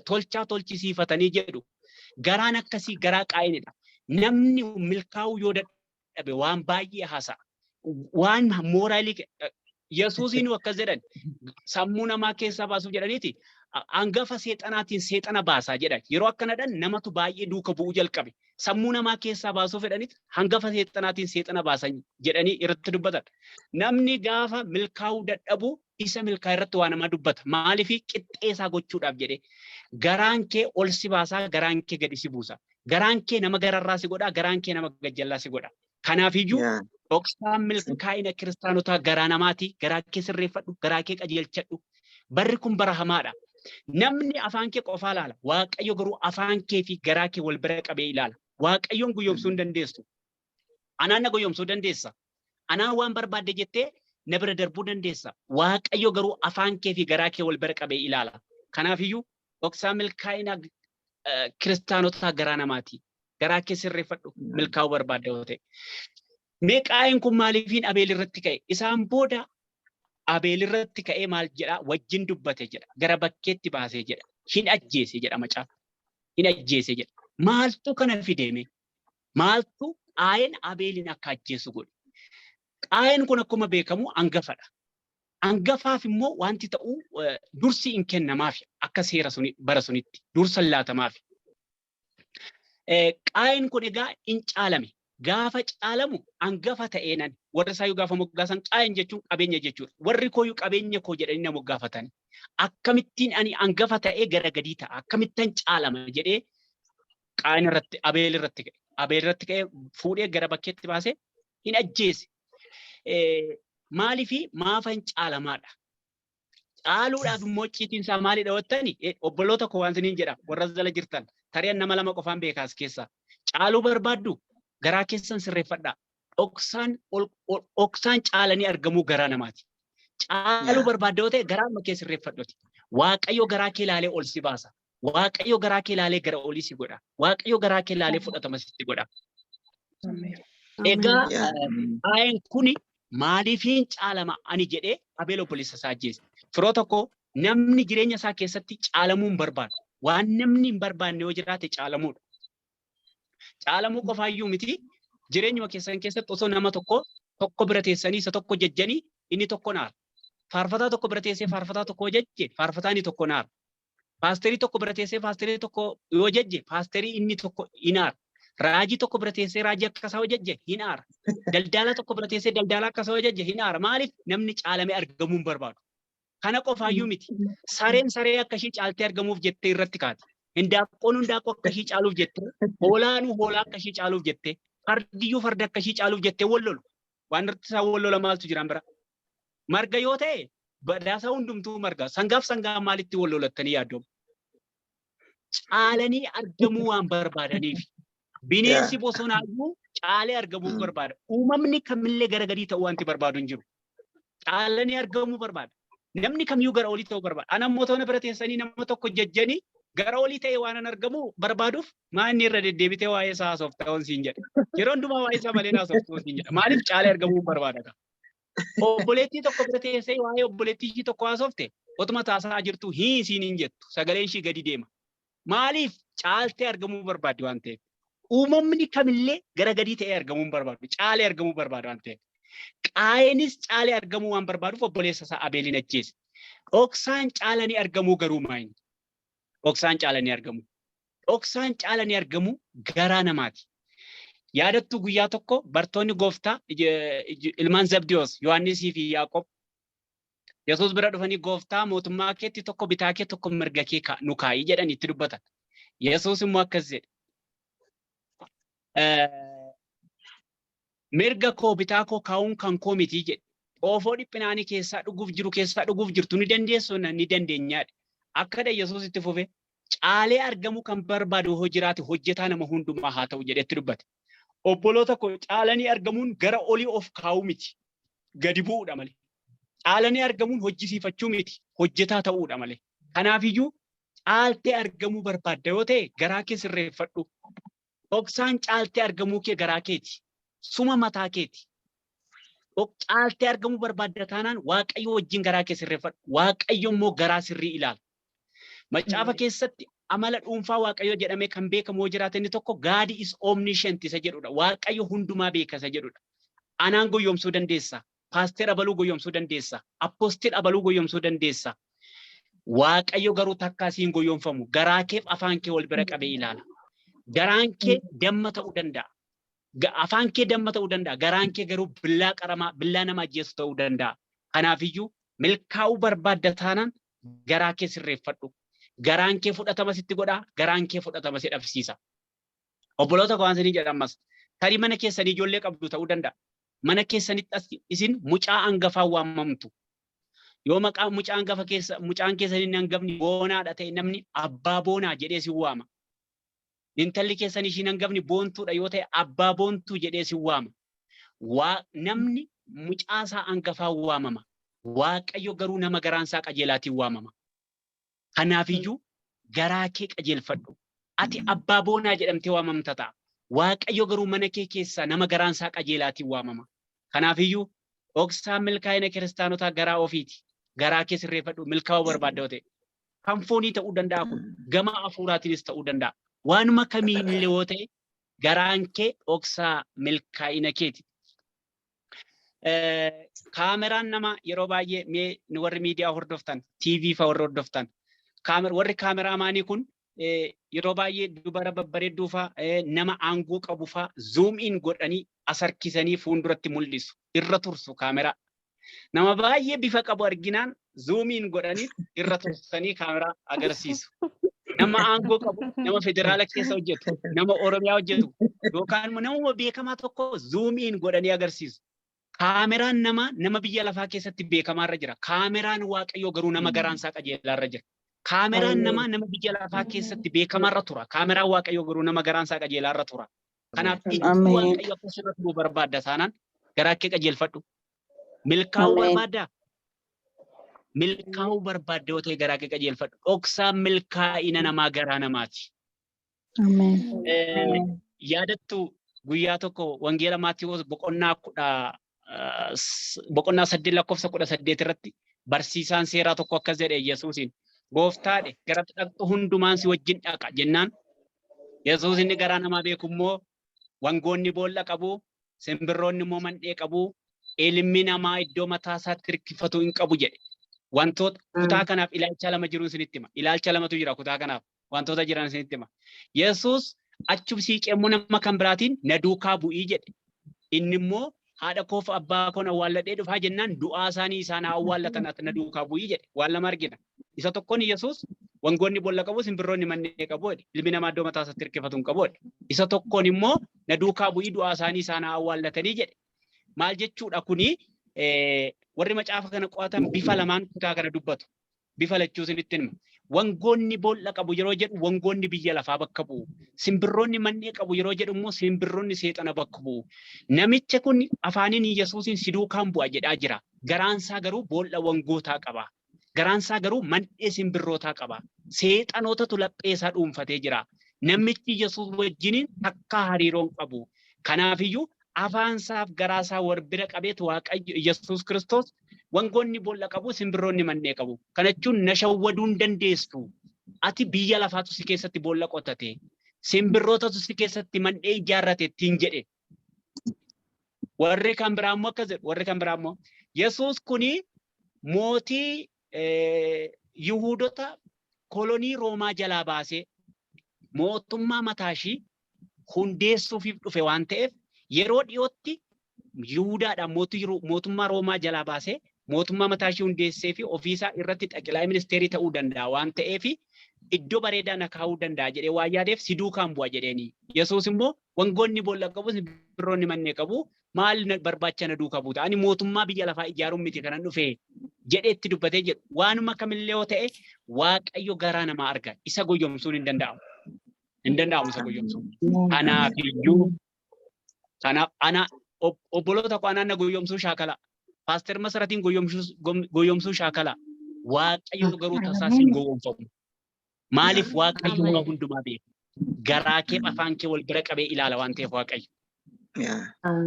tolchaa tolchisiifatanii jedhu. Garaan akkasii garaa Qaayeenidha. Namni milkaa'uu yoo dadhabe waan baay'ee haasa'a. Waan mooraalii Yesuusiin akkas jedhan, sammuu namaa keessaa baasuuf jedhaniiti hangafa seexanaatiin seexana baasaa jedhan. Yeroo akkanadhaan namatu baay'ee duuka bu'uu jalqabe. Sammuu namaa keessaa baasuuf jedhaniiti hangafa seexanaatiin seexana baasan jedhanii irratti dubbatan. Namni gaafa milkaa'uu dadhabu isa milkaa'e irratti waa namaa dubbata. Maaliif? Qixxee isaa gochuudhaaf jedhee. Garaan kee ol si baasaa, garaan kee gadi si buusa. Garaan kee nama gararraa si godha, garaan kee nama gajjallaa si godha. Kanaafiyyuu dhoksaan milkaa'ina kiristaanotaa garaa namaati. Garaa kee sirreeffadhu, garaa kee qajeelchadhu. Barri kun bara hamaadha. Namni afaan kee qofaa ilaala. Waaqayyo garuu afaan kee fi garaa kee wal bira qabee ilaala. Waaqayyoon guyyoomsuu hin dandeessu. Anaan na guyyoomsuu dandeessa. Anaan waan barbaadde jettee na bira darbuu dandeessa. Waaqayyo garuu afaan kee fi garaa kee wal bira qabee ilaala. Kanaafiyyuu dhoksaa milkaa'ina kiristaanotaa garaa namaati. Garaa kee sirreeffadhu, milkaa'uu barbaadda yoo ta'e. Mee Qaayeen kun maaliifiin Abeel irratti ka'e? Isaan booda Abeel irratti ka'ee maal jedhaa? Wajjin dubbate jedha. Gara bakkeetti baasee jedha. Hin ajjeese jedha macaafa. Hin ajjeese jedha. Maaltu kana fideme? Maaltu Qaayeen Abeelin akka ajjeesu godhe? Qaayeen kun akkuma beekamu hangafadha. Hangafaaf immoo wanti ta'u dursi hin kennamaaf akka seera suni bara sunitti dursa laatamaaf. Qaayin kun egaa hin caalame. Gaafa caalamu hangafa ta'ee nan warra isaayyuu gaafa moggaasan Qaayin jechuun qabeenya jechuudha. Warri kooyyuu qabeenya koo jedhanii na moggaafatan. Akkamittiin ani hangafa ta'ee gara gadii ta'a? Akkamittan caalama jedhee Qaayin irratti, Abeel irratti ka'e. Abeel irratti ka'ee fuudhee gara bakkeetti baasee hin ajjeese. Maaliifi maafan caalamaadha? Caaluudhaaf immoo icciitiin isaa maalidha jettani? Obboloota koo, waan isiniin jedha, warra jala jirtan, tarii nama lama qofaan beekaas keessaa. Caaluu barbaaddu, garaa keessan sirreeffadhaa. Dhoksaan dhoksaan caalanii argamuu garaa namaati. Caaluu barbaadda yoo ta'e, garaa amma kee sirreeffadhuti. Waaqayyo garaa kee ilaalee ol si baasa. Waaqayyo garaa kee ilaalee gara olii si godha. Waaqayyo garaa kee ilaalee fudhatama sitti godha. Egaa Qaayin kuni maaliifiin caalama ani jedhee Abeel obboleessa isaa ajjeese. Firoo tokko, namni jireenya isaa keessatti caalamuu hin barbaadu. Waan namni hin barbaanne yoo jiraate caalamuudha. Caalamuu qofaayyuu miti, jireenyuma keessan keessatti osoo nama tokko tokko bira teessanii isa tokko jajjanii inni tokko naara. Faarfataa tokko bira teessee faarfataa tokko jajje, faarfataa inni tokko naara. Paasterii tokko bira teessee paasterii tokko yoo jajje, paasterii inni tokko hin aara. Raajii tokko bira teessee raajii akkasaa yoo jajje, hin aara. Daldaala tokko bira teessee daldaala akkasaa yoo jajje, hin aara. Maaliif? Namni caalamee argamuu hin barbaadu. Kana qofaayyuu miti. Sareen saree akka ishii caaltee argamuuf jettee irratti kaati. Hindaaqqoon hindaaqqoo akka ishii caaluuf jettee, hoolaanuu hoolaa akka ishii caaluuf jettee, fardiyyuu farda akka ishii caaluuf jettee wal lolu. Waan irratti isaan wal lola maaltu jiraan bira? Marga yoo ta'e, badhaasa hundumtuu marga. Sangaaf sangaa maalitti wal lolattanii yaaddomu? Caalanii argamuu waan barbaadaniif. Bineensi bosonaayyuu caalee argamuu barbaada. Uumamni kamillee gara gadii ta'uu wanti barbaadu hin jiru. Caalanii argamuu barbaada. Namni kamiyyuu gara olii ta'uu barbaada. Ana immoo toona bira teessanii nama tokko jajjanii gara olii ta'e waan an argamu barbaaduuf, maa inni irra deddeebitee waa'ee isaa haasofta on siin jedha. Yeroo hundumaa waa'ee isaa malee haasoftu siin jedha. Maaliif? Caalee argamuu barbaada? Obboleettii tokko bira teessee waa'ee obboleettii ishii tokko haasofte, otuma taasaa jirtu hii siin hin jettu, sagaleen ishii gadi deema. Maaliif? Caaltee argamuu barbaaddi waan ta'eef. Uumamni kamillee gara gadii ta'ee argamuu hin barbaadu. Caalee argamuu barbaada waan ta'eef. Qaayenis caalee argamuu waan barbaaduuf obboleessa isaa Abeelin ajjeese. Dhoksaan caalanii argamuu garuu maayini? Dhoksaan caalanii argamuu. Dhoksaan caalanii argamuu garaa namaati. Yaadattuu, guyyaa tokko bartoonni gooftaa, ilmaan Zabdiyoos, Yohaannisii fi Yaaqoob, Yesuus bira dhufanii, "Gooftaa, mootummaa keetti tokko bitaa kee, tokko mirga kee nu kaa'ii" jedhanii itti dubbatan. Yesuus immoo akkas jedhe. "Mirga koo bitaa koo kaa'uun kan koo miti" jedhe. "Xoofoo dhiphinaanii keessaa dhuguuf jiru keessaa dhuguuf jirtu ni dandeessu?" "Ni dandeenyaadha." Akkadha Yesuus itti fufe. "Caalee argamuu kan barbaadu hoo jiraate, hojjetaa nama hundumaa haa ta'u" jedhetti dubbate. Obboloota koo, caalanii argamuun gara olii of kaa'uu miti. Gadi bu'uudha malee. Caalanii argamuun hojjisiifachuu miti. Hojjetaa ta'uudha malee. Kanaafiyyuu caaltee argamuu barbaadda yoo ta'e, garaa kee sirreeffadhu. Dhoksaan caaltee argamuu kee garaa keeti. Suma mataa keeti. Caaltee argamuu barbaadda taanaan, Waaqayyo wajjin garaa kee sirreeffadhu. Waaqayyo immoo garaa sirrii ilaala. Macaafa keessatti amala dhuunfaa Waaqayyo jedhamee kan beekamu yoo jiraate, inni tokko "God is omniscient" isa jedhudha. Waaqayyo hundumaa beeka isa jedhudha. Anaan goyyomsuu dandeessa. Paaster abaluu goyyomsuu dandeessa. Apostle abaluu goyyomsuu dandeessa. Waaqayyo garuu takkaa siin goyyomfamu. Garaa keef afaan kee wal bira qabee ilaala. Garaan kee damma ta'uu danda'a. Afaan kee damma ta'uu danda'a. Garaan kee garuu billaa qaramaa, billaa nama ajjeesu ta'uu danda'a. Kanaafiyyuu milkaa'uu barbaadda taanaan, garaa kee sirreeffadhu. Garaan kee fudhatama sitti godha, garaan kee fudhatama si dhabsiisa. Obboloota koo, waan isinii jedha ammas. Tarii mana keessanii ijoollee qabdu ta'uu danda'a. Mana keessanitti as isin mucaa hangafaa waamamtu. Yoo maqaa mucaa hangafa keessa mucaan keessan inni hangafni Boonaadha ta'e, namni Abbaa Boonaa jedhee si waama. Intalli keessan ishiin hangafni Boontuudha yoo ta'e, Abbaa Boontuu jedhee si waama. Waa namni mucaa isaa hangafaa waamama. Waaqayyo garuu nama garaan isaa qajeelaatiin waamama. Kanaafiyyuu garaa kee qajeelfadhu. Ati Abbaa Boonaa jedhamtee waamamta ta'a. Waaqayyo garuu mana kee keessaa nama garaan isaa qajeelaatiin waamama. Kanaafiyyuu dhoksaan milkaa'ina kiristaanotaa garaa ofiiti. Garaa kee sirreeffadhu milkaa'uu barbaadda yoo ta'e. Kan foonii ta'uu danda'a kun, gama hafuuraatiinis ta'uu danda'a. Waanuma kamiinillee yoo ta'e, garaan kee dhoksaa milkaa'ina keeti. Kaameraan nama yeroo baay'ee, mee nu warri miidiyaa hordoftan, TV fa warri hordoftan, warri kaameraamaanii kun yeroo baay'ee dubara babbareedduu fa, nama aangoo qabu fa zoom in godhanii as harkisanii fuulduratti mul'isu, irra tursu kaameraa. Nama baay'ee bifa qabu arginaan zoom in godhanii irra tursanii kaameraa agarsiisu. Nama aangoo qabu, nama federaala keessa hojjetu, nama Oromiyaa hojjetu yookaan immoo nama beekamaa tokko zoom in godhanii agarsiisu. Kaameraan nama nama biyya lafaa keessatti beekamaarra jira. Kaameraan Waaqayyoo garuu nama garaan isaa qajeelaarra jira. Kaameraan nama nama biyya lafaa keessatti beekamaarra tura. Kaameraan Waaqayyoo garuu nama garaan isaa qajeelaarra tura. Kanaaf ijji Waaqayyo akka sirra turuu barbaadda taanaan garaa kee qajeelfadhu. Milkaa'uu barbaaddaa? Milkaa'uu barbaadda yoo ta'e garaa kee qajeelfadhu. Dhoksaan milkaa'ina namaa garaa namaati. Yaadattu, guyyaa tokko Wangeela Maatiyoos boqonnaa 8 lakkoofsa 18 irratti barsiisaan seeraa tokko akkas jedhe Yesuusiin: "Gooftaadhe, gara dhaqxu hundumaan si wajjin dhaqa" jennaan, Yesuus inni garaa namaa beeku immoo, "Wangoonni boolla qabu, simbirroonni immoo mandhee qabu, ilmi namaa iddoo mataa isaatti hirkifatu hin qabu" jedhe. Wantoota kutaa kanaaf ilaalcha lama jiru isinitti hima. Ilaalcha lamatu jira kutaa kanaaf. Wantoota jiran isinitti hima. Yesuus achum siiqee immoo nama kan biraatiin, "Na duukaa bu'ii" jedhe. Inni immoo, "Haadha koof abbaa koon awwaalladhee dhufaa" jennaan, "Du'aa isaanii isaan haa awwaallatan, ati na duukaa bu'ii" jedhe. Waan lama argina. Isa tokkoon Yesuus, "Wangoonni boolla qabu, simbirroonni mannee qabu" jedhe. "Ilmi namaa iddoo mataa isaatti hirkifatu hin qabu" jedhe. Isa tokkoon immoo, "Na duukaa bu'ii, du'aa isaanii isaan haa awwaallatanii" jedhe. Maal jechuudha kuni? Warri macaafa kana qo'atan bifa lamaan kutaa kana dubbatu. Bifa lachuu isinitti hima. Wangoonni boolla qabu yeroo jedhu wangoonni biyya lafaa bakka bu'u. Simbirroonni mannee qabu yeroo jedhu immoo simbirroonni seexana bakka bu'u. Namicha kun afaaniin Yesuusiin si duukaan bu'a jedhaa jira. Garaansaa garuu boolla wangootaa qaba. Garaansaa garuu mandhee simbirrootaa qaba. Seexanootatu lapheesaa dhuunfatee jira. Namichi Yesuus wajjiniin takkaa hariiroo hin qabu. Kanaafiyyuu afaansaaf garaasaa wal bira qabeetu Waaqayyo Yesuus Kiristoos, "Wangoonni boolla qabu, simbirroonni mannee qabu. Kana jechuun na shawwaduu hin dandeessu. Ati biyya lafaatu si keessatti boolla qotate. Simbirrootatu si keessatti mandhee ijaarrate" ittiin jedhe. Warri kan biraa immoo akkas jedhu. Warri kan biraa immoo Yesuus kuni mootii Yihuudota kolonii Roomaa jalaa baasee mootummaa mataa ishii hundeessuufiif dhufe waan ta'eef, yeroo dhiyootti Yihuudaadhaan mootummaa Roomaa jalaa baasee mootummaa mataa ishii hundeessee fi ofiisaa irratti xaqilaa ministeerii ta'uu danda'a waan ta'eef, iddoo bareedaa na kaa'uu danda'a jedhee waan yaadeef si duukaan bu'a jedheeni. Yesuus immoo, "Wangoonni boolla qabu, simbirroonni mannee qabu, maal barbaacha na duukaa buuta? Ani mootummaa biyya lafaa ijaaruun miti kanan dhufe" jedhee itti dubbatee jedhu. Waanuma kamillee yoo ta'e Waaqayyo garaa namaa arga. Isa goyyomsuun hin danda'amu. Hin danda'amu isa goyyomsuun. Kanaafiyyuu kanaaf ana obboloota koo, anaan na goyyomsuu shaakala. Paaster Masaratiin goyyomsuu shaakala. Waaqayyo garuu tasaa hin gowwoomfamu. Maaliif? Waaqayyo waa hundumaa beeka. Garaa kee afaan kee wal bira qabee ilaala waan ta'eef Waaqayyo.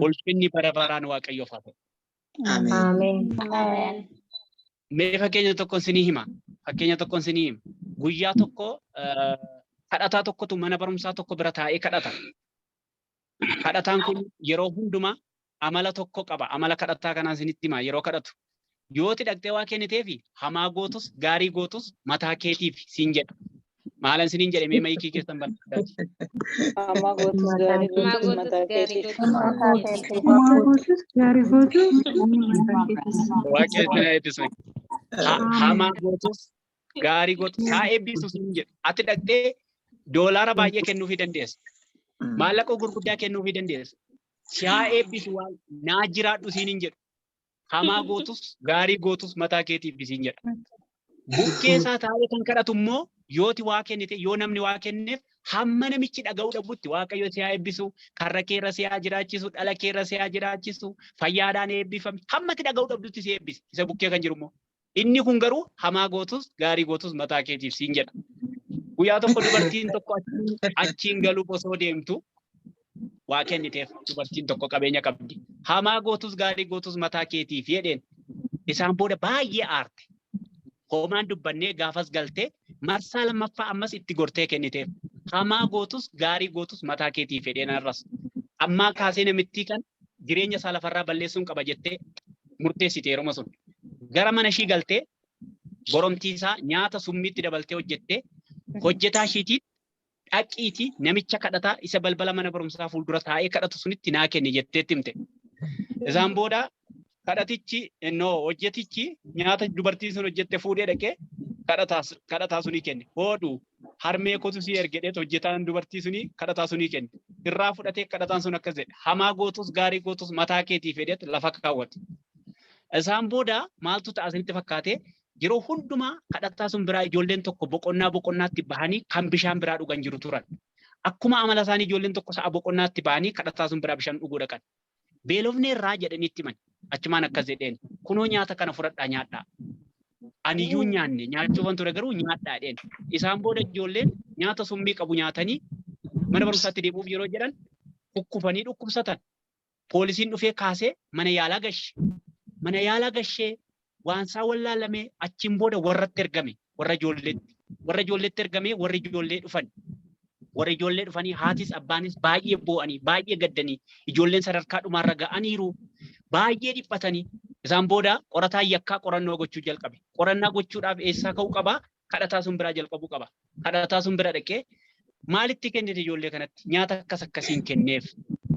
Ulfinni bara baraan Waaqayyoof haa ta'u. Ameen. Ameen. Mee fakkeenya tokko isinii hima. Fakkeenya tokko isinii hima. Guyyaa tokko kadhataa tokkotu mana barumsaa tokko bira taa'ee kadhata. Kadhataan kun yeroo hundumaa amala tokko qaba. Amala kadhataa kanaa isinitti hima yeroo kadhatu. Yooti dhaqxee waa kenniteefi, "Hamaa gootus gaarii gootus mataa keetiif" siin jedha. Maalan isiniin jedhe? Mee mayikii keessan banadhaati. Hamaa gootus gaarii Hamaa gootus gootus mataa gaarii keetiif. gootus mataa keetiif. Hamaa gootus gaarii gootus mataa keetiif. Waaqayyo isin haa eebbisu. Hamaa gootus gaarii gootus haa eebbisu siin jedhu. Ati dhaqxee doolaara baay'ee kennuufii dandeessa. Maallaqa gurguddaa kennuufii dandeessa. Si haa eebbisu, waan naa jiraadhu siin hin jedhu. "Hamaa gootus gaarii gootus mataa keetiif" siin jedha. Bukkee isaa taa'ee kan kadhatu immoo yooti waa kennite, yoo namni waa kenneef, hamma namichi dhaga'uu dhabutti, "Waaqayyo si haa eebbisu, karra keerra si haa jiraachisu, dhala keerra si haa jiraachisu, fayyaadhaan eebbifami." Hamma ati dhaga'uu dhabdutti si eebbisa. Isa bukkee kan jiru immoo. Inni kun garuu "Hamaa gootus gaarii gootus mataa keetiif" siin jedha. Guyyaa tokko dubartiin tokko achiin galuuf osoo deemtu waa kenniteef. Dubartiin tokko qabeenya qabdi. "Hamaa gootus gaarii gootus mataa keetiif" jedheen. Isaan booda baay'ee aarte. Homaan dubbannee gaafas galtee marsaa lammaffaa ammas itti gortee kenniteef. "Hamaa gootus gaarii gootus mataa keetiif" jedheen har'as. Ammaa kaasee namittii kan Jireenya isaa lafarraa balleessuun qaba jettee murteessite yeroo sun. Gara mana ishii galtee boromtii isaa nyaata summiitti dabaltee hojjettee hojjetaa ishiitiin dhaqiitii namicha kadhataa isa balbala mana barumsaa fuuldura taa'ee kadhatu sunitti naa kenni jetteetti himte. Isaan booda kadhatichi no hojjetichi nyaata dubartiin sun hojjette fuudhee dhaqee kadhataa sunii kenne. Hoodhu, harmee kootu si ergedheet hojjetaan dubartii sunii kadhataa sunii kenne. Irraa fudhatee kadhataan sun akkas jedhe. Hamaa gootus gaarii gootus mataa keetii fedheet lafa kaawwate. Isaan booda maaltu ta'a isinitti fakkaate? Yeroo hundumaa kadhataa sun biraa ijoolleen tokko boqonnaa boqonnaatti bahanii kan bishaan biraa dhugan jiru turan. Akkuma amala isaanii ijoolleen tokko sa'a boqonnaatti bahanii kadhataa sun biraa bishaan dhuguu dhaqan. Beelofne irraa jedhanii itti himan. Achumaan akkas jedheen. Kunoo nyaata kana fudhadhaa nyaadhaa. Aniyyuu nyaanne, nyaachuufan ture, garuu nyaadhaa jedheen. Isaan booda ijoolleen nyaata summii qabu nyaatanii mana barumsaatti deebi'uuf yeroo jedhan kukkufanii dhukkubsatan. Poolisiin dhufee kaasee mana yaalaa gashe. Mana yaalaa gashee waan isaa wallaalamee achiin booda warratti ergame, warra ijoolleetti. Warra ijoolleetti ergamee warri ijoollee dhufan. Warri ijoollee dhufanii haatis abbaanis baay'ee boo'anii, baay'ee gaddanii, ijoolleen sadarkaa dhumaarra ga'aniiru, baay'ee dhiphatanii. Isaan booda qorataan yakkaa qorannoo gochuu jalqabe. Qorannaa gochuudhaaf eessaa ka'uu qabaa? Kadhataa sun biraa jalqabuu qaba. Kadhataa sun bira dhaqee, maalitti kennite ijoollee kanatti? Nyaata akkas akkasiin kenneef.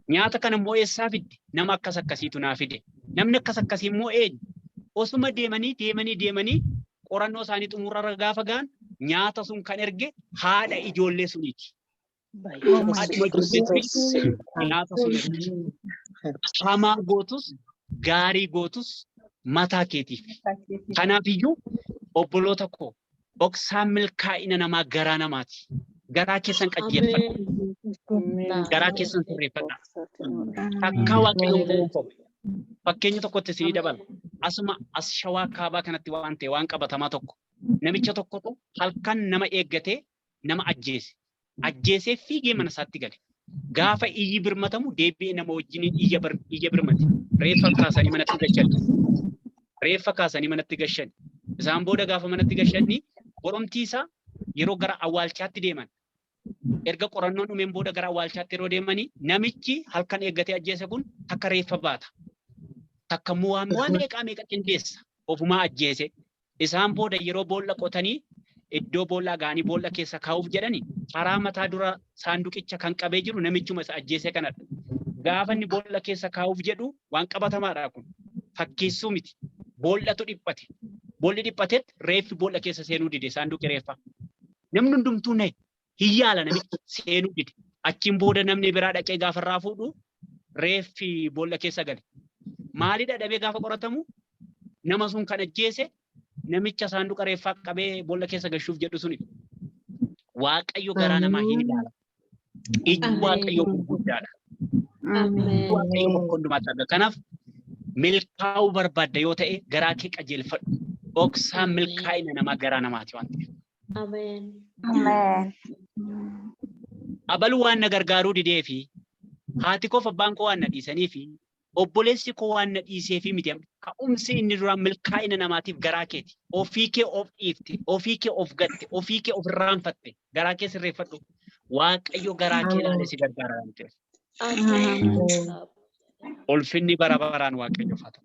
Nyaata kana immoo eessaa fidde? Nama akkas akkasiitu naa fide. Namni akkas akkasii immoo eenyu? Osuma deemanii deemanii deemanii qorannoo isaanii xumurarra gaafa ga'an nyaata sun kan erge haadha ijoollee suniiti. Haadhuma ijoollee sunii nyaata sun erge. Hamaa gootus gaarii gootus mataa keetiif. Kanaaf iyyuu obboloota koo, dhoksaan milkaa'ina namaa garaa namaati. Garaa keessan qajeelfadha. Garaa keessan sirreeffadha. Takkaa Waaqayyoon gowwoomfamu. Fakkeenya tokkotti isinii dabala. Asuma as Shawaa Kaabaa kanatti waan ta'e, waan qabatamaa tokko. Namicha tokkotu halkan nama eeggatee nama ajjeese. Ajjeesee fiigee mana isaatti gale. Gaafa iyyi birmatamu deebi'ee nama wajjiniin iyya birmate. Reeffa kaasanii manatti gashan. Reeffa kaasanii manatti gashan. Isaan booda gaafa manatti gashanii boromtii isaa yeroo gara awwaalchaatti deeman, erga qorannoon dhumeen booda gara awwaalchaatti yeroo deemanii, namichi halkan eeggatee ajjeese kun takka reeffa baata. Takka immoo waan meeqaa meeqa qindeessa ofumaa ajjeese. Isaan booda yeroo boolla qotanii iddoo boollaa ga'anii boolla keessa kaa'uuf jedhani, karaa mataa dura saanduqicha kan qabee jiru namichuma isa ajjeese kanadha. Gaafa inni boolla keessa kaa'uuf jedhu, waan qabatamaadha kun. Fakkeessuu miti. Boollatu dhiphate. Boolli dhiphatetti reeffi boolla keessa seenuu dide, saanduqi reeffaa. Namni hundumtuu nahe. Hin yaala, namichi seenuu dide. Achiin booda namni biraa dhaqee gaafa irraa fuudhu reeffi boolla keessa gale. Maalidha dhabee gaafa qoratamu nama sun kan ajjeese namicha saanduqa reeffaa qabee boolla keessa gashuuf jedhu sunidha. Waaqayyo garaa namaa hin ilaala. Ijji Waaqayyoo gurguddaadha. Waaqayyo bakka hundumaatti arga. Kanaaf milkaa'uu barbaadda yoo ta'e garaa kee qajeelfadhu. Dhoksaan milkaa'ina namaa garaa namaati waan ta'eef. Ameen. Ameen. Abaluu waan na gargaaruu didee fi haati koof abbaan koo waan na dhiisanii fi obboleessi koo waan na dhiisee fi miti. Ka'umsi inni duraan milkaa'ina namaatiif garaa keeti. Ofii kee of dhiifte, ofii kee of gatte, ofii kee of irraanfatte, garaa kee sirreeffadhu. Waaqayyo garaa kee ilaalee si gargaara waan ta'eef. Ameen. Ulfinni bara baraan Waaqayyoof haa ta'u.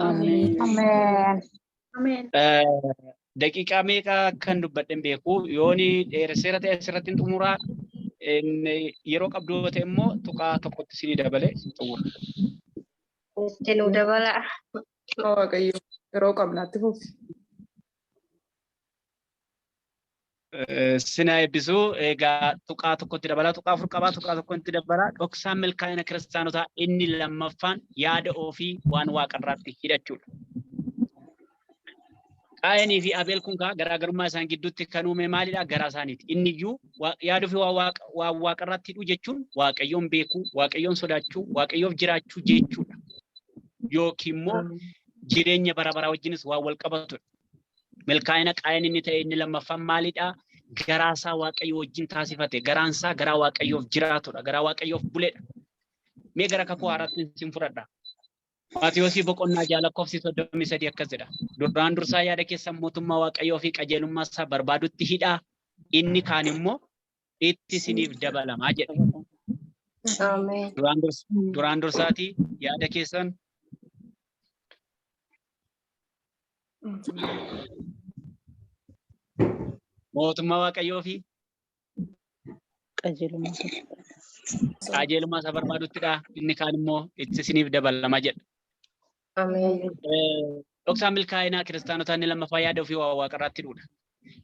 Ameen. Ameen. Ameen. Daqiiqaa meeqa akkan dubbadhe hin beeku. Yooni dheeresseera ta'e asirratti hin xumuraa. Inni yeroo qabdu yoo ta'e immoo tuqaa tokkotti isinii dabale xumura. Itti nu dabala. Waaqayyo, yeroo qabnaatti fufi. Sina eebbisuu. Egaa tuqaa tokkotti dabalaa, tuqaa afur qabaa, tuqaa tokkotti dabalaa. Dhoksaan milkaa'ina kiristaanotaa inni lammaffaan yaada ofii waan waaqarraatti hidhachuudha. Qaayinii fi Abeel kun kaa garaagarummaa isaan gidduutti kan uume maalidha? Garaa isaaniiti. Inni iyyuu yaada ofii waan waaqarraatti hidhuu jechuun Waaqayyoon beekuu, Waaqayyoon sodaachuu, Waaqayyoof jiraachuu jechuudha. Yookiin immoo jireenya bara baraa wajjinis waan wal qabatudha. Milkaa'ina Qaayin inni ta'e inni lammaffaan maalidha? Garaa isaa Waaqayyo wajjin taasifate. Garaan isaa garaa Waaqayyoof jiraatudha. Garaa Waaqayyoof buledha. Mee gara kakuu haaraatti isin fudhadha. Maatiyoosii boqonnaa 6 lakkoofsi 33 akkas jedha. Duraan dursaa yaada keessan mootummaa Waaqayyoo fi qajeelummaa isaa barbaadutti hidhaa, inni kaan immoo itti isiniif dabalamaa jedha. Ameen. Duraan dursaatii yaada keessan mootummaa Waaqayyoo fi Qajeelummaa qajeelummaa isaa barbaaduttidha. Inni kaan immoo itti isiniif dabalama jedha. Ameen. Dhoksaan milkaa'inaa kiristaanotaa inni lammaffaa yaada ofii waa waaqarraatti hidhuudha.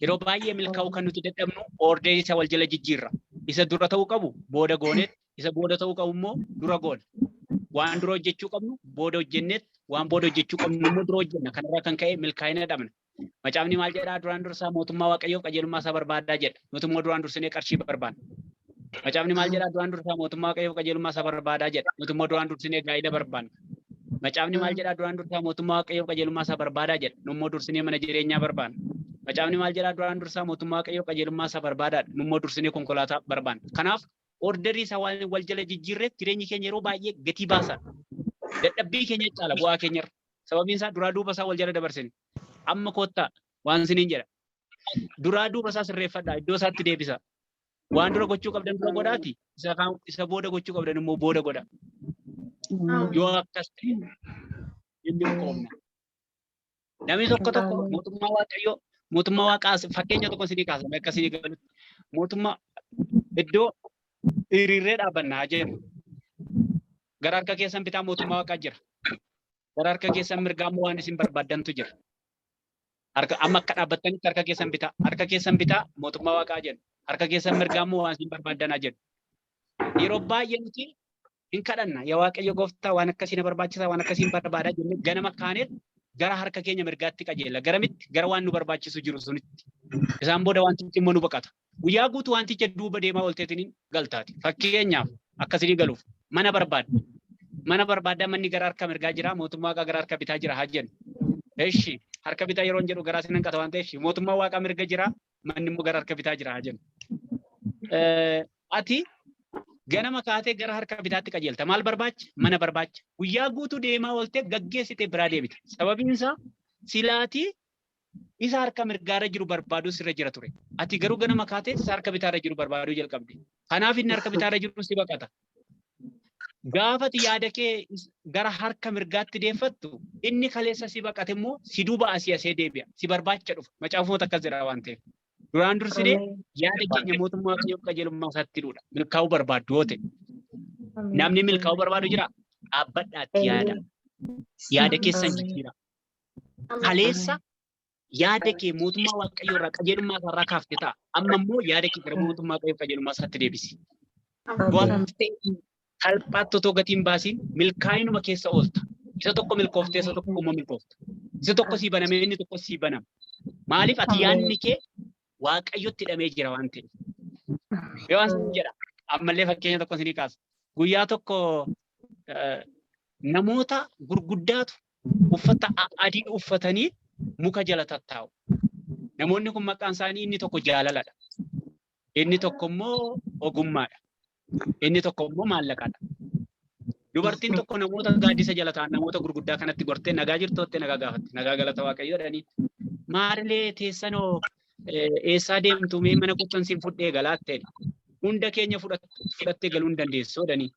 Yeroo baay'ee milkaa'uu kan nuti dadhabnu order isa wal jala jijjiirra. Isa dura ta'uu qabu booda gooneet, isa booda ta'uu qabu immoo dura goona. Waan dura hojjechuu qabnu booda hojjenneet, waan booda hojjechuu qabnu immoo dura hojjenna. Kanarraa kan ka'e milkaa'ina dhabna. Macaafni maal jedhaa? Duraan dursaa mootummaa Waaqayyoof qajeelummaa isaa barbaadaa jedha. Nuti immoo duraan dursinee qarshii barbaanna. Macaafni maal jedhaa? Duraan dursaa mootummaa Waaqayyoof qajeelummaa isaa barbaadaa jedha. Nuti immoo duraan dursinee gaa'ila barbaanna. Macaafni maal jedhaa? Duraan dursaa mootummaa Waaqayyoof qajeelummaa isaa barbaadaa jedha. Nu immoo dursinee mana jireenyaa barbaanna. Macaafni maal jedhaa? Duraan dursaa mootummaa Waaqayyoof qajeelummaa isaa barbaadaadha. Nu immoo dursinee konkolaataa barbaanna. Kanaaf order isaa waan wal jala jijjiirreef jireenyi keenya yeroo baay'ee gatii baasa. Dadhabbii keenya caala bu'aa keenyarra. Sababiin isaa duraa duuba isaa wal jala dabarsine. Amma koottaa waan isiniin jedha. Duraa duuba isaa sirreeffadhaa, iddoo isaatti deebisa. Waan dura gochuu qabdan dura godhaati. Isa kaan isa booda gochuu qabdan immoo booda godha. Yoo akkas ta'e inni milkoomna. Namni tokko tokko mootummaa Waaqayyoo, mootummaa Waaqaa, fakkeenya tokko isinii kaasame akka isinii galutti, mootummaa iddoo hiriirree dhaabbannaa jennu. Gara harka keessan bitaa mootummaa Waaqaa jira. Gara harka keessan mirgaa immoo waan isin barbaaddantu jira. Harka amma akka dhaabbattanitti harka keessan bitaa. Harka keessan bitaa mootummaa Waaqaa jennu. Harka keessan mirgaa immoo waan isin barbaaddanaa jennu. Yeroo baay'ee nuti hin kadhanna. Yaa Waaqayyo gooftaa, waan akkasii na barbaachisaa, waan akkasii hin barbaadaa jennee ganama kaaneet gara harka keenya mirgaatti qajeella. Garamitti? Gara waan nu barbaachisu jiru sunitti. Isaan booda wantichi immoo nu baqata. Guyyaa guutuu wanticha duuba deemaa oolteetiin galtaati. Fakkeenyaaf akkasinii galuuf, mana barbaadda. Mana barbaaddaa, manni gara harka mirgaa jira, mootummaa Waaqaa gara harka bitaa jira haa jennu. Eshi, harka bitaa yeroo jedhu garaa sinan qata waan ta'eef, mootummaa Waaqaa mirga jira, manni immoo gara harka bitaa jira haa jennu. Ati ganama kaatee gara harka bitaatti qajeelta. Maal barbaacha? Mana barbaacha. Guyyaa guutuu deemaa ooltee gaggeessitee biraa deebita. Sababiin isaa silaatii isa harka mirgaarra jiru barbaaduu sirra jira ture. Ati garuu ganama kaatee isa harka bitaarra jiru barbaaduu jalqabde. Kanaaf inni harka bitaarra jiru si baqata. Gaafa ati yaada kee gara harka mirgaatti deeffattu, inni kaleessa si baqate immoo si duuba asii asee deebi'a. Si barbaacha dhufa. Macaafumatu akkas jedha waan ta'eef. Duraan dursinee yaada keenya mootummaa Waaqayyoo qajeelummaa isaatti hidhuudha. Milkaa'uu barbaaddu yoo ta'e. Namni milkaa'uu barbaadu jira? Dhaabbadhaatti yaada. Yaada keessan jijjiira. Kaleessa yaada kee mootummaa Waaqayyoo irraa, qajeelummaa isaa irraa kaafte ta'a. Amma immoo yaada kee gara mootummaa Waaqayyoo qajeelummaa isaatti deebisi. Yoo salphaatti otoo gatiin baasiin milkaa'inuma keessa oolta. Isa tokko milkooftee isa tokko immoo milkoofta. Isa tokko sii banamee inni tokko sii banama. Maaliif? Ati yaadni kee Waaqayyotti hidhamee jira waan ta'eef. Yoo waan sin jedha, ammallee fakkeenya tokko isinii kaasa. Guyyaa tokko namoota gurguddaatu uffata adii uffatanii muka jala tattaa'u. Namoonni kun maqaan isaanii inni tokko jaalaladha. Inni tokko immoo ogummaadha. Inni tokko immoo maallaqadha. Dubartiin tokko namoota gaaddisa jala taa'an, namoota gurguddaa kanatti gortee, "Nagaa jirtu?" jettee nagaa gaafatte. "Nagaa, galata Waaqayyoo," jedhanii. "Maarilee teessanoo, eessaa deemtu? Mee mana kottan siin fudhee galaatteen. Hunda keenya fudhattee galuu hin dandeessu," jedhanii.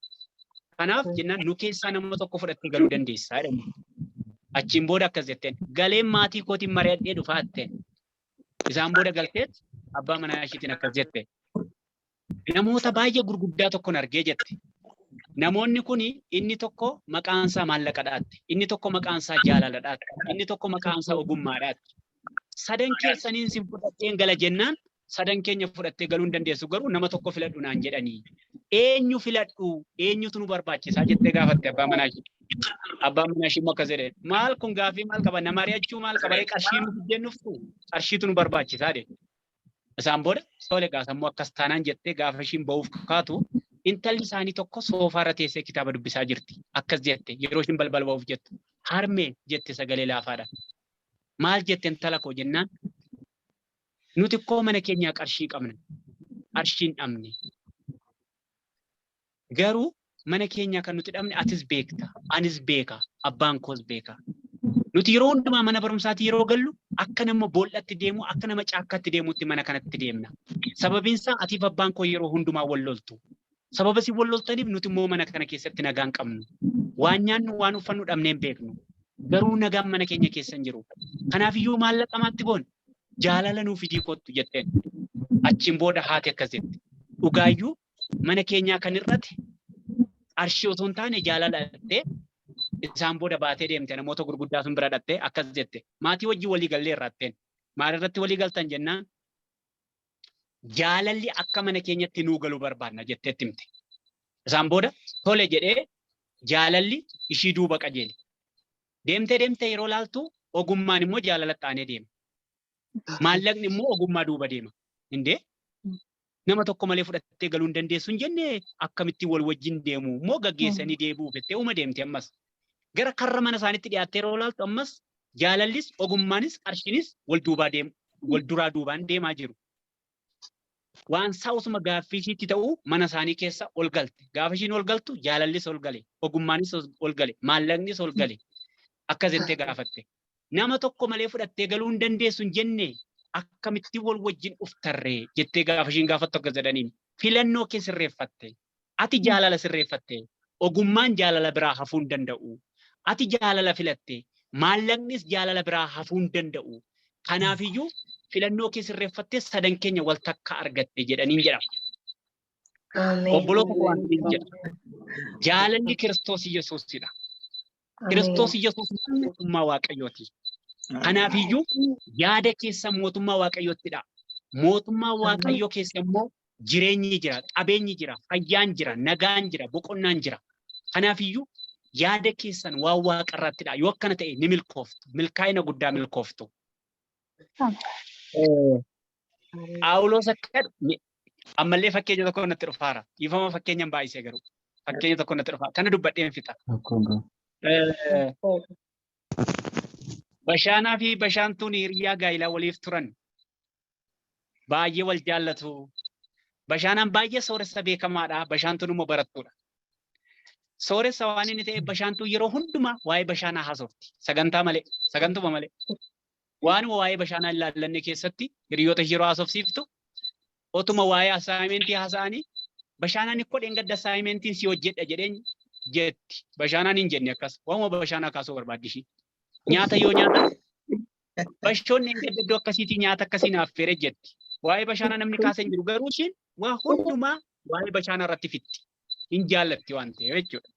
Kanaaf jennaan, "Nu keessaa nama tokko fudhattee galuu dandeessaa," jedhanii. Achiin booda akkas jetteen. "Galeen maatii kootiin mari'adhee dhufaa," jetteen. Isaan booda galteet abbaa manaa ishiitiin akkas jette. "Namoota baay'ee gurguddaa tokkon argee," jette. "Namoonni kun inni tokko maqaan isaa maallaqadhaatti, inni tokko maqaan isaa jaalaladhaatti, inni tokko maqaan isaa ogummaadhaatti. Sadan keessaniin sin fudhadheen gala jennaan, sadan keenya fudhattee galuu hin dandeessu, garuu nama tokko filadhu naan jedhanii. Eenyu filadhu? Eenyutu nu barbaachisaa?" jettee gaafatte abbaa manaa ishee. Abbaan manaa ishee immoo akkas jedhe. "Maal kun, gaaffii maal qaba? Nama ari'achuu maal qaba? Qarshii nu fiddennuuf qarshiitu nu barbaachisaa," jedhe. Isaan booda, "Tole gaa, sammuu akkas taanaan," jettee gaafa ishiin ba'uuf kaatu, intalli isaanii tokko soofaarra teessee kitaaba dubbisaa jirti. Akkas jette yeroo ishiin balbala ba'uuf jettu. "Harmee," jette sagalee laafaadhaan. "Maal jette, intala koo?" jennaan, "Nuti koo mana keenyaa qarshii qabna. Qarshiin dhabne. Garuu mana keenyaa kan nuti dhabne atis beekta, anis beeka, abbaan koos beeka. Nuti yeroo hundumaa mana barumsaatii yeroo gallu akka nama boollatti deemu, akka nama caakkaatti deemutti mana kanatti deemna. Sababiin isaa atiif abbaan koo yeroo hundumaa wal loltu. Sababa isin wal loltaniif nuti immoo mana kana keessatti nagaa hin qabnu. Waan nyaannu, waan uffannu dhabnee hin beeknu. Garuu nagaan mana keenya keessa hin jiru. Kanaafiyyuu maallaqa maatti goone jaalala nuu fidii kottu jetteen. Achiin booda haati akkas jette. Dhugaayyuu mana keenyaa kan hir'ate qarshii osoo hin taane jaalala jettee isaan booda baatee deemte, namoota gurguddaa sun bira dhattee akkas jette. Maatii wajjin walii galleerra jetteen. Maal irratti walii galtan jennaan, jaalalli akka mana keenyatti nuu galu barbaadna jetteetti himte. Isaan booda tole jedhee jaalalli ishii duuba qajeele. Deemtee deemtee yeroo laaltu ogummaan immoo jaalalatti aanee deema. Maallaqni immoo ogummaa duuba deema. Indee, nama tokko malee fudhattee galuu hin dandeessu hin jenne, akkamittiin wal wajjin deemu immoo gaggeessanii deebi'uuf jettee uma deemte ammas. Gara karra mana isaaniitti dhiyaattee yeroo laaltu ammas jaalallis ogummaanis qarshiinis wal duubaa deemu, wal duraa duubaan deemaa jiru. Waan isaa osuma gaaffii ishiitti ta'uu mana isaanii keessa ol galte. Gaafa ishiin ol galtu jaalallis ol gale, ogummaanis ol gale, maallaqnis ol gale. Akkas jettee gaafatte. Nama tokko malee fudhattee galuu hin dandeessu hin jenne, akkamitti wal wajjin dhuftarree jettee gaafa ishiin gaafattu akkas jedhaniin. Filannoo kee sirreeffatte. Ati jaalala sirreeffatte. Ogummaan jaalala biraa hafuu hin danda'u. Ati jaalala filatte. Maallaqnis jaalala biraa hafuu hin danda'u. Kanaafiyyuu filannoo kee sirreeffattee sadan keenya wal takka argatte jedhaniin jedhama. Obboloota koo, waan isiniin jedha. Jaalalli Kiristoos Yesuusidha. Kiristoos Yesuus mootummaa Waaqayyooti. Kanaafiyyuu yaada keessa mootummaa Waaqayyoottidha. Mootummaa Waaqayyoo keessa immoo jireenyi jira, qabeenyi jira, fayyaan jira, nagaan jira, boqonnaan jira. Kanaafiyyuu yaada keessan waan waaqarraattidha. Yoo akkana ta'e ni milkooftu. Milkaa'ina guddaa milkooftu. Phaawulos akka ammallee fakkeenya tokko natti dhufaara. Dhiifama, fakkeenyan baay'isee, garuu fakkeenya tokko natti dhufa. Kana dubbadheen fixa. Bashaanaa fi Bashaantuun hiriyaa gaa'ilaa waliif turan. Baay'ee wal jaallatu. Bashaanaan baay'ee sooressa beekamaadha. Bashaantuun immoo barattuudha. Sooressa waan inni ta'eef Bashaantuun yeroo hundumaa waa'ee Bashaanaa haasofti. Sagantaa malee, sagantuma malee. Waanuma waa'ee Bashaanaa hin laallanne keessatti hiriyoota ishee yeroo haasofsiiftu, otuma waa'ee assignmentii haasa'anii, "Bashaanaan ikkoo dheengadda assignmentiin si hojjedha jedheen" jetti. Bashaanaan hin jenne akkas. Waanuma Bashaanaa kaasuu barbaaddi ishii. Nyaata yoo nyaatan, "Bashoon dheengadda iddoo akkasiitii nyaata akkasii naaf feere" jetti. Waa'ee Bashaanaa namni kaasee hin jiru, garuu ishiin waa hundumaa waa'ee Bashaanaa irratti fitti. Hin jaallatti waan ta'eef jechuudha.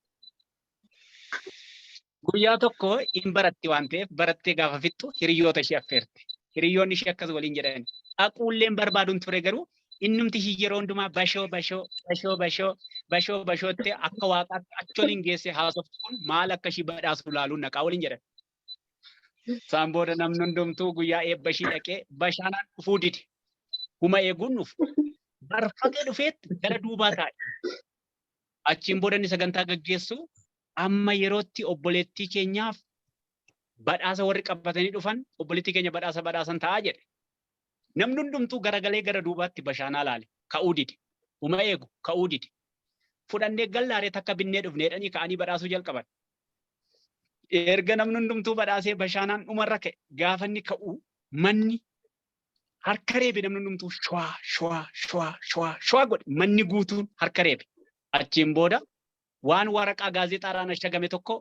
Guyyaa tokko hin baratti waan ta'eef barattee gaafa fixxu hiriyoota ishee affeerte. Hiriyoonni ishee akkas waliin jedhan. Dhaquulleen barbaaduun ture, garuu innumti ishii yeroo hundumaa bashoo bashoo bashoo bashoo bashoo bashootti akka waaqaatti achi waliin geesse haasoftu kun maal akka ishii badhaasu laaluun naqaa waliin jedhan. Isaan booda namni hundumtuu guyyaa eebba ishii dhaqee Bashaanaan dhufuu dide. Huma eeguun dhufu. Barfatee dhufeet gara duubaa taa'e. Achiin booda inni sagantaa gaggeessu, "Amma yerootti obboleettii keenyaaf badhaasa warri qabatanii dhufan obboleettii keenya badhaasa badhaasan ta'aa" jedhe. Namni hundumtuu garagalee gara duubaatti Bashaanaa laale. Ka'uu dide. Huma eegu ka'uu dide. "Fudhannee gallaaree takka binnee dhufneedhanii" ka'anii badhaasuu jalqaban. Erga namni hundumtuu badhaasee Bashaanaan dhumarra ka'e. Gaafa inni ka'u manni harka reebe, namni hundumtuu shwaa shwaa shwaa shwaa shwaa godhe, manni guutuun harka reebe. Achiin booda waan waraqaa gaazexaadhaan ashagame tokko,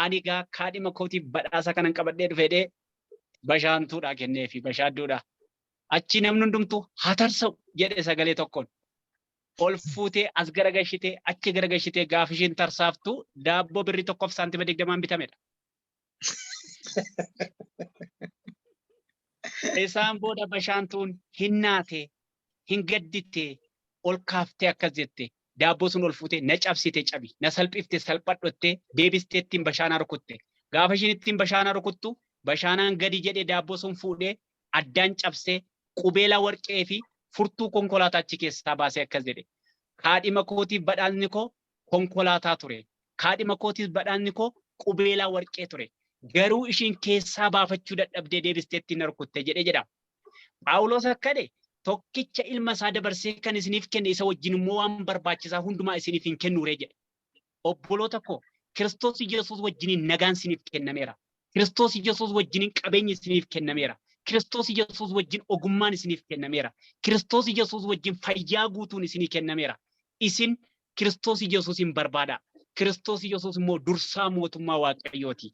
"Ani gaa kaadhima kootiif badhaasa kanan qabadhee dhufeedhee" Bashaantuudhaa kenneefi Bashaadduudha. Achi namni hundumtuu "Haa tarsa'u" jedhe sagalee tokkoon. Ol fuutee as garagashitee achi garagashitee gaafa isheen tarsaaftu daabboo birrii 1 fi saantima 20n bitamedha. Isaan booda Bashaantuun hin naate, hin gaddite, ol kaaftee akkas jette. Daabboo sun ol fuutee, "Na cabsite cabi, na salphifte salphadhottee" deebistee ittiin Bashaanaa rukutte. Gaafa ishiin ittiin Bashaanaa rukuttu Bashaanaan gadi jedhee daabboo sun fuudhee addaan cabsee qubeelaa warqee fi furtuu konkolaataa achi keessaa baasee akkas jedhe. "Kaadhima kootiif badhaasni koo konkolaataa ture. Kaadhima kootiif badhaasni koo qubeelaa warqee ture. Garuu ishiin keessaa baafachuu dadhabdee deebistee ittiin na rukutte" jedhee jedha. Phaawulos akka jedhe, "Tokkicha ilma isaa dabarsee kan isiniif kenne isa wajjin immoo waan barbaachisaa hundumaa isiniif hin kennuuree?" jedhe. Obboloota koo, Kiristoos Yesuus wajjiniin nagaan isiniif kennameera. Kiristoos Yesuus wajjiniin qabeenyi isiniif kennameera. Kiristoos Yesuus wajjin ogummaan isiniif kennameera. Kiristoos Yesuus wajjin fayyaa guutuun isinii kennameera. Isin Kiristoos Yesuusin barbaadaa. Kiristoos Yesuus immoo dursaa mootummaa Waaqayyooti.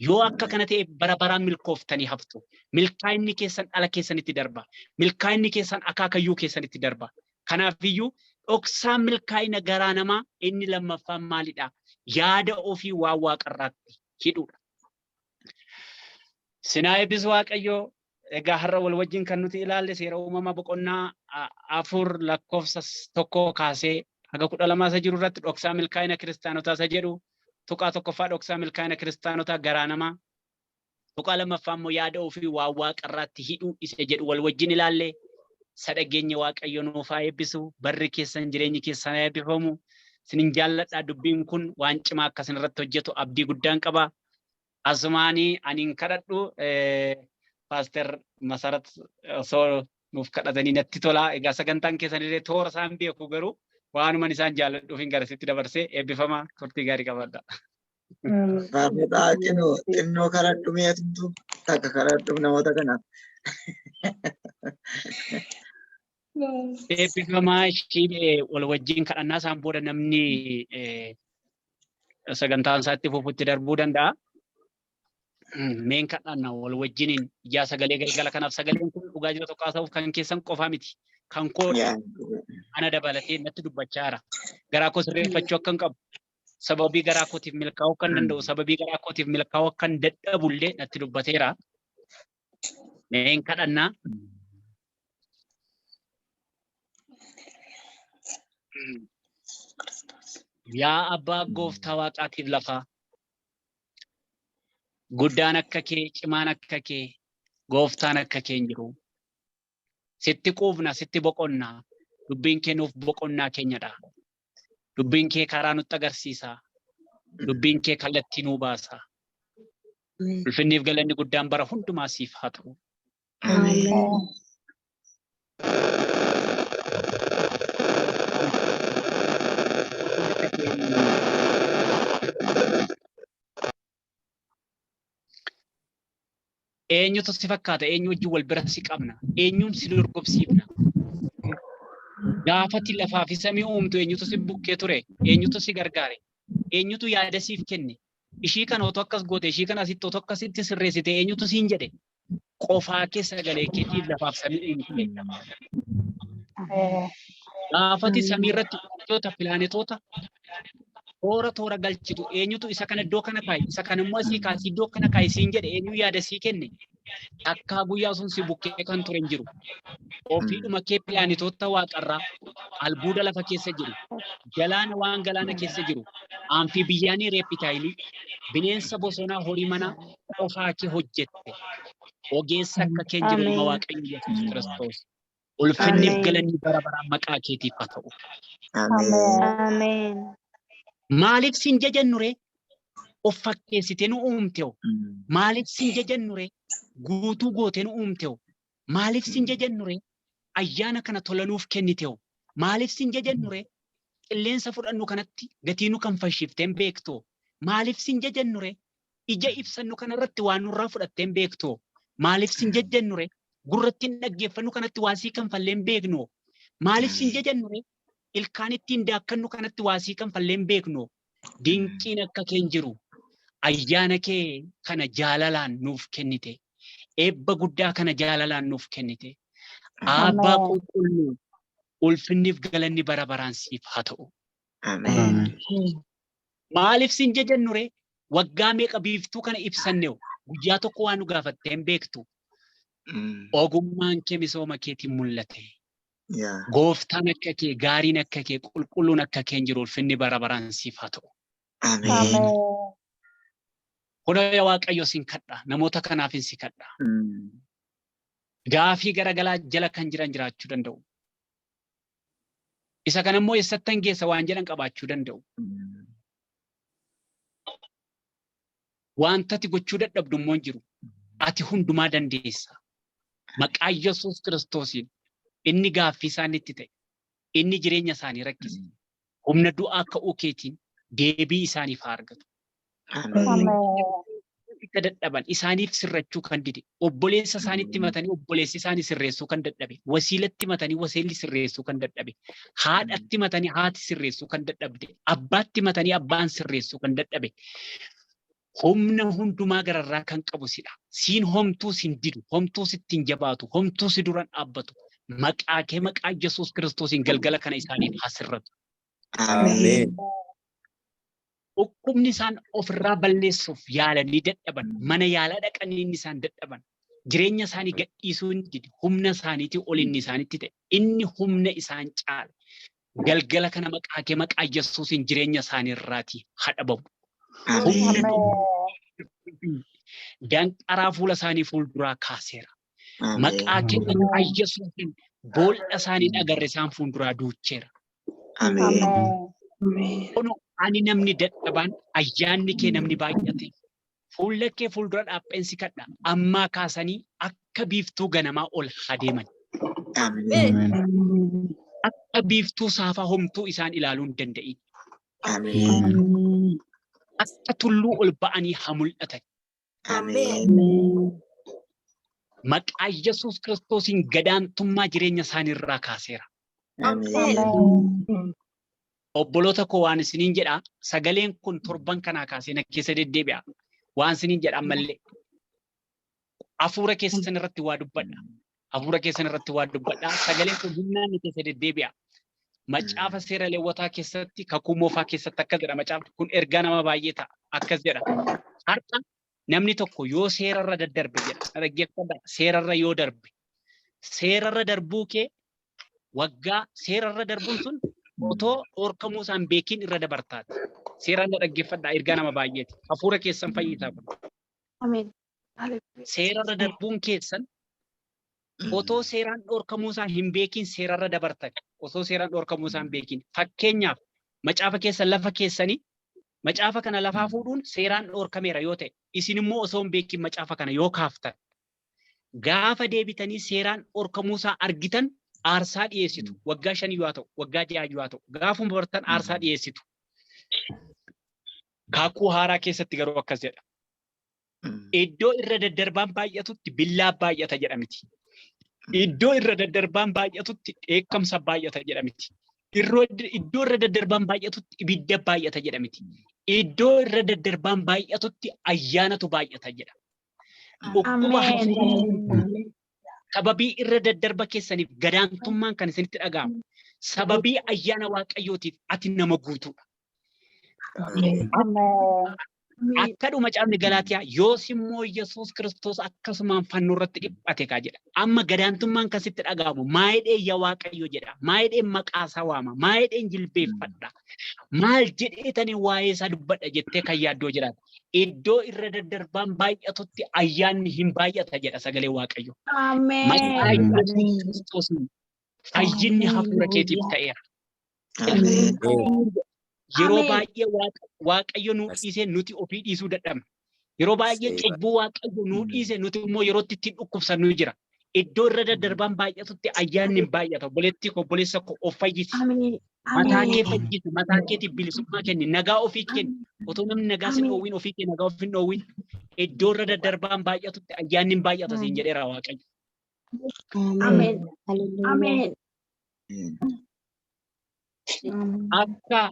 Yoo akka kana ta'e bara baraan milkooftanii haftu. Milkaa'inni keessan dhala keessanitti darba. Milkaa'inni keessan akaakayyuu keessanitti darba. Kanaafiyyuu dhoksaan milkaa'ina garaa namaa inni lammaffaan maalidha? Yaada ofii waan waaqarraatti hidhuudha. Sinaa eebbisu Waaqayyoo. Egaa har'a wal wajjin kan nuti ilaalle seera uumamaa boqonnaa 4 lakkoofsa 1 kaasee haga 12 isa jiru irratti dhoksaa milkaa'ina kiristaanotaa isa jedhu, tuqaa tokkoffaa dhoksaa milkaa'ina kiristaanotaa garaa namaa, tuqaa lammaffaa immoo yaada ofii waan waaqarraatti hidhuu isa jedhu wal wajjin ilaalle. Sadhageenya Waaqayyo nuuf haa eebbisu. Barri keessan, jireenyi keessan haa eebbifamu. Isinin jaalladha. Dubbiin kun waan cimaa akka isin irratti hojjetu abdii guddaan qaba. Asumaanii ani hin kadhadhu, Paaster Masarat osoo nuuf kadhatanii natti tola. Egaa sagantaan keessan illee toora isaan beeku, garuu waanuman isaan jaalladhuuf hin garasitti dabarsee. Eebbifama, turtii gaarii qabaadha. Faarfataa xinnoo xinnoo kadhadhu, mi'atumtu takka kadhadhu namoota kanaaf. Eebbifamaa. Ishii wal wajjin kadhannaa, isaan booda namni sagantaan isaa itti fufutti darbuu danda'a. Meen kadhanna wal wajjiniin ijaa sagalee galgala kanaaf. Sagaleen kun dhugaa jiru tokko haasa'uuf kan keessan qofaa miti. Kan koo ana dabalatee natti dubbachaa jira. Garaa koo sirreeffachuu akkan qabu. Sababii garaa kootiif milkaa'uu akkan danda'u, sababii garaa kootiif milkaa'uu akkan dadhabullee natti dubbateera. Meen kadhannaa. Yaa Abbaa Gooftaa Waaqaatiif lafaa, guddaan akka kee, cimaan akka kee, gooftaan akka kee hin jiru. Sitti quufna, sitti boqonna. Dubbiin kee nuuf boqonnaa keenyadha. Dubbiin kee karaa nutti agarsiisa. Dubbiin kee kallattii nuu baasa. Ulfinniif galanni guddaan bara hundumaa siif haa ta'u. Ameen. Eenyutu si fakkaata? Eenyu wajjin wal bira si qabna? Eenyuun si dorgomsiifna? Gaafati lafaa fi samii uumtu eenyutu si bukkee ture? Eenyutu si gargaare? Eenyutu yaada siif kenne? Ishii kana otoo akkas goote, ishii kana asitti otoo akkasitti sirreessite eenyutu siin jedhe? Qofaa kee sagalee keetiin lafaaf samii uumte. Gaafati samii irratti urjoota, pilaanetoota toora toora galchitu eenyutu isa kana iddoo kana kaa'i, isa kana immoo asii kaasii iddoo kana kaa'i siin jedhe? Eenyu yaada sii kenne? Takkaa guyyaa sun si bukkee kan ture hin jiru. Ofiidhuma kee pilaanetoota waaqarraa, albuuda lafa keessa jiru, galaana, waan galaana keessa jiru, amfiibiyaanii, reptileii, bineensa bosonaa, horii manaa qofaa kee hojjette. Ogeessa akka kee hin jiru, ilma Waaqayyo Yesuus Kiristoos. Ulfinniif galanni bara baraan maqaa keetiif haa ta'u. Ameen. Ameen. Maaliif sin jajannu ree? Of fakkeessitee nu uumteo. Maaliif sin jajannu ree? Guutuu gootee nu uumteo. Maaliif sin jajannu ree? Ayyaana kana tola nuuf kenniteo. Maaliif sin jajannu ree? Qilleensa fudhannu kanatti gatii nu kanfalchiifteen beektoo. Maaliif sin jajannu ree? Ija ibsannu kanarratti waan nurraa fudhatteen beektoo. Maaliif sin jajjannu ree? Gurra ittiin dhaggeeffannu kanatti waa sii kanfalleen beeknoo. Maaliif sin jajannu ree? Ilkaan ittiin daakkannu kanatti waa sii kanfalleen beeknoo. Dinqiin akka kee hin jiru. Ayyaana kee kana jaalalaan nuuf kennite. Eebba guddaa kana jaalalaan nuuf kennite. Abbaa qulqulluu, ulfinniif galanni bara baraan siif haa ta'u. Ameen. Maaliif sin jajannu ree? Waggaa meeqa biiftuu kana ibsanneew, guyyaa tokko waan nu gaafattee hin beektu. Ogummaan kee misooma keetiin mul'ate. Gooftaan akka kee, gaariin akka kee, qulqulluun akka kee hin jiru. Ulfinni bara baraan siif haa ta'u. Ameen. Kunoo yaa Waaqayyo, sin kadha. Namoota kanaafin si kadha. Gaafii garagalaa jala kan jiran jiraachuu danda'u. Isa kana immoo eessattan geessa waan jedhan qabaachuu danda'u. Wanta ati gochuu dadhabdu immoo hin jiru. Ati hundumaa dandeessa. Maqaa Yesuus Kiristoosiin inni gaaffii isaanitti ta'e, inni jireenya isaanii rakkise, humna du'aa ka'uu keetiin deebii isaaniif haa argatu. Ameen. akka dadhaban isaaniif sirrachuu kan dide, obboleessa isaaniitti himatanii obboleessi isaanii sirreessuu kan dadhabe, wasiilatti himatanii wasiilli sirreessuu kan dadhabe, haadhatti himatanii haati sirreessuu kan dadhabde, abbaatti himatanii abbaan sirreessuu kan dadhabe, humna hundumaa gararraa kan qabu sidha. Siin homtuu sin didu, homtuu sitti hin jabaatu, homtuu si duran dhaabbatu. Maqaa kee maqaa Yesuus Kiristoosiin galgala kana isaaniif haa sirratu. Ameen. Dhukkubni isaan ofirraa balleessuuf yaalanii dadhaban, mana yaalaa dhaqanii inni isaan dadhaban, jireenya isaanii gadhiisuu inni dide, humna isaaniitii ol inni isaanitti ta'e, inni humna isaan caale. Galgala kana maqaa kee maqaa Yesuusiin jireenya isaanii irraatii haa dhabamu. Humna Ameen. danqaraa fuula isaanii fuulduraa kaaseera. Maqaa kee maqaa Yesuusiin boolla isaanii dhagarre isaan fuulduraa duucheera. Ameen. Kunoo ani namni dadhabaan ayyaanni kee namni baay'ate fuula kee fuuldura dhaapheensi kadha ammaa kaasanii akka biiftuu ganamaa ol haa deeman. Ameen. Akka biiftuu saafaa homtuu isaan ilaaluu hin danda'in. Ameen. Akka tulluu ol ba'anii haa mul'atan. Ameen. Maqaa Yesuus Kiristoosiin gadaantummaa jireenya isaanii irraa kaaseera. Ameen. Obboloota koo, waan isiniin jedha, sagaleen kun torban kanaa kaasee na keessa deddeebi'a. Waan isiniin jedha ammallee. Hafuura keessan irratti waa dubbadha. Hafuura keessan irratti waa dubbadha. Sagaleen kun humnaan na keessa deddeebi'a. Macaafa seera Leewwataa keessatti, kakuu moofaa keessatti akkas jedha. Macaafni kun ergaa nama baay'ee ta'a. Akkas jedha. Har'a namni tokko yoo seerarra daddarbe jedha. Dhaggeeffadhaa. Seerarra yoo darbe. Seerarra darbuu kee waggaa seerarra darbuun sun otoo dhorkamuu isaan beekiin irra dabartaati. Seeraan dhaggeeffadhaa, ergaa nama baay'eeti. Hafuura keessan fayyisaa kun. Ameen. Seerarra darbuun keessan otoo seeraan dhorkamuu isaa hin beekiin seerarra dabartan. Osoo seeraan dhorkamuu isaa hin beekiin. Fakkeenyaaf, macaafa keessan lafa keessanii macaafa kana lafaa fuudhuun seeraan dhorkameera yoo ta'e, isin immoo osoo hin beekiin macaafa kana yoo kaaftan, gaafa deebitanii seeraan dhorkamuu isaa argitan aarsaa dhiyeessitu. Waggaa 5 yoo ta'u, waggaa 6 yoo ta'u, gaafuma bartan aarsaa dhiyeessitu. Kakuu haaraa keessatti garuu akkas jedha. Iddoo irra daddarbaan baay'atutti billaa baay'ata jedhamiti. Iddoo irra daddarbaan baay'atutti dheekkamsa baay'ata jedhamiti. Iddoo irra daddarbaan baay'atutti ibidda baay'ata jedhamiti. Iddoo irra daddarbaan baay'atutti ayyaanatu baay'ata jedha. Dhukkuba sababii irra daddarba keessaniif gadaantummaan kan isinitti dhaga'amu. Sababii ayyaana Waaqayyootiif ati nama guutuudha. Akka dhuma caafni Galaatiyaa, yoos immoo Yesuus Kiristoos akkasumaan fannoo irratti dhiphate kaa jedha. Amma gadaantummaan kan sitti dhaga'amu maayidhee yaa Waaqayyo jedha. Maayidheen maqaa isaa waama. Maayidheen jilbeeffadha. Maal jedheetanii waa'ee isaa dubbadha jettee kan yaaddoo jiraata. Iddoo irra daddarbaan baay'atutti ayyaanni hin baay'ata jedha sagalee Waaqayyo. Maqaa Yesuus Kiristoosiin fayyinni hafuura keetiif ta'eera. Yeroo baay'ee Waaqayyo nuu dhiisee nuti ofii dhiisuu dadhabna. Yeroo baay'ee cubbuu Waaqayyo nuu dhiise nuti immoo yerootti ittiin dhukkubsannu jira. Iddoo irra daddarbaan baay'atutti ayyaanni hin baay'ata. Obboleettii koo, obboleessa koo, of fayyisi. Mataa kee fayyisi. Mataa keetiif bilisummaa kenni. Nagaa ofii kenni. Otoo namni nagaa sin dhoowwin ofii kee nagaa of hin dhoowwin. Iddoo irra daddarbaan baay'atutti ayyaanni hin baay'ata siin jedheera Waaqayyo. Ameen. Ameen. Akka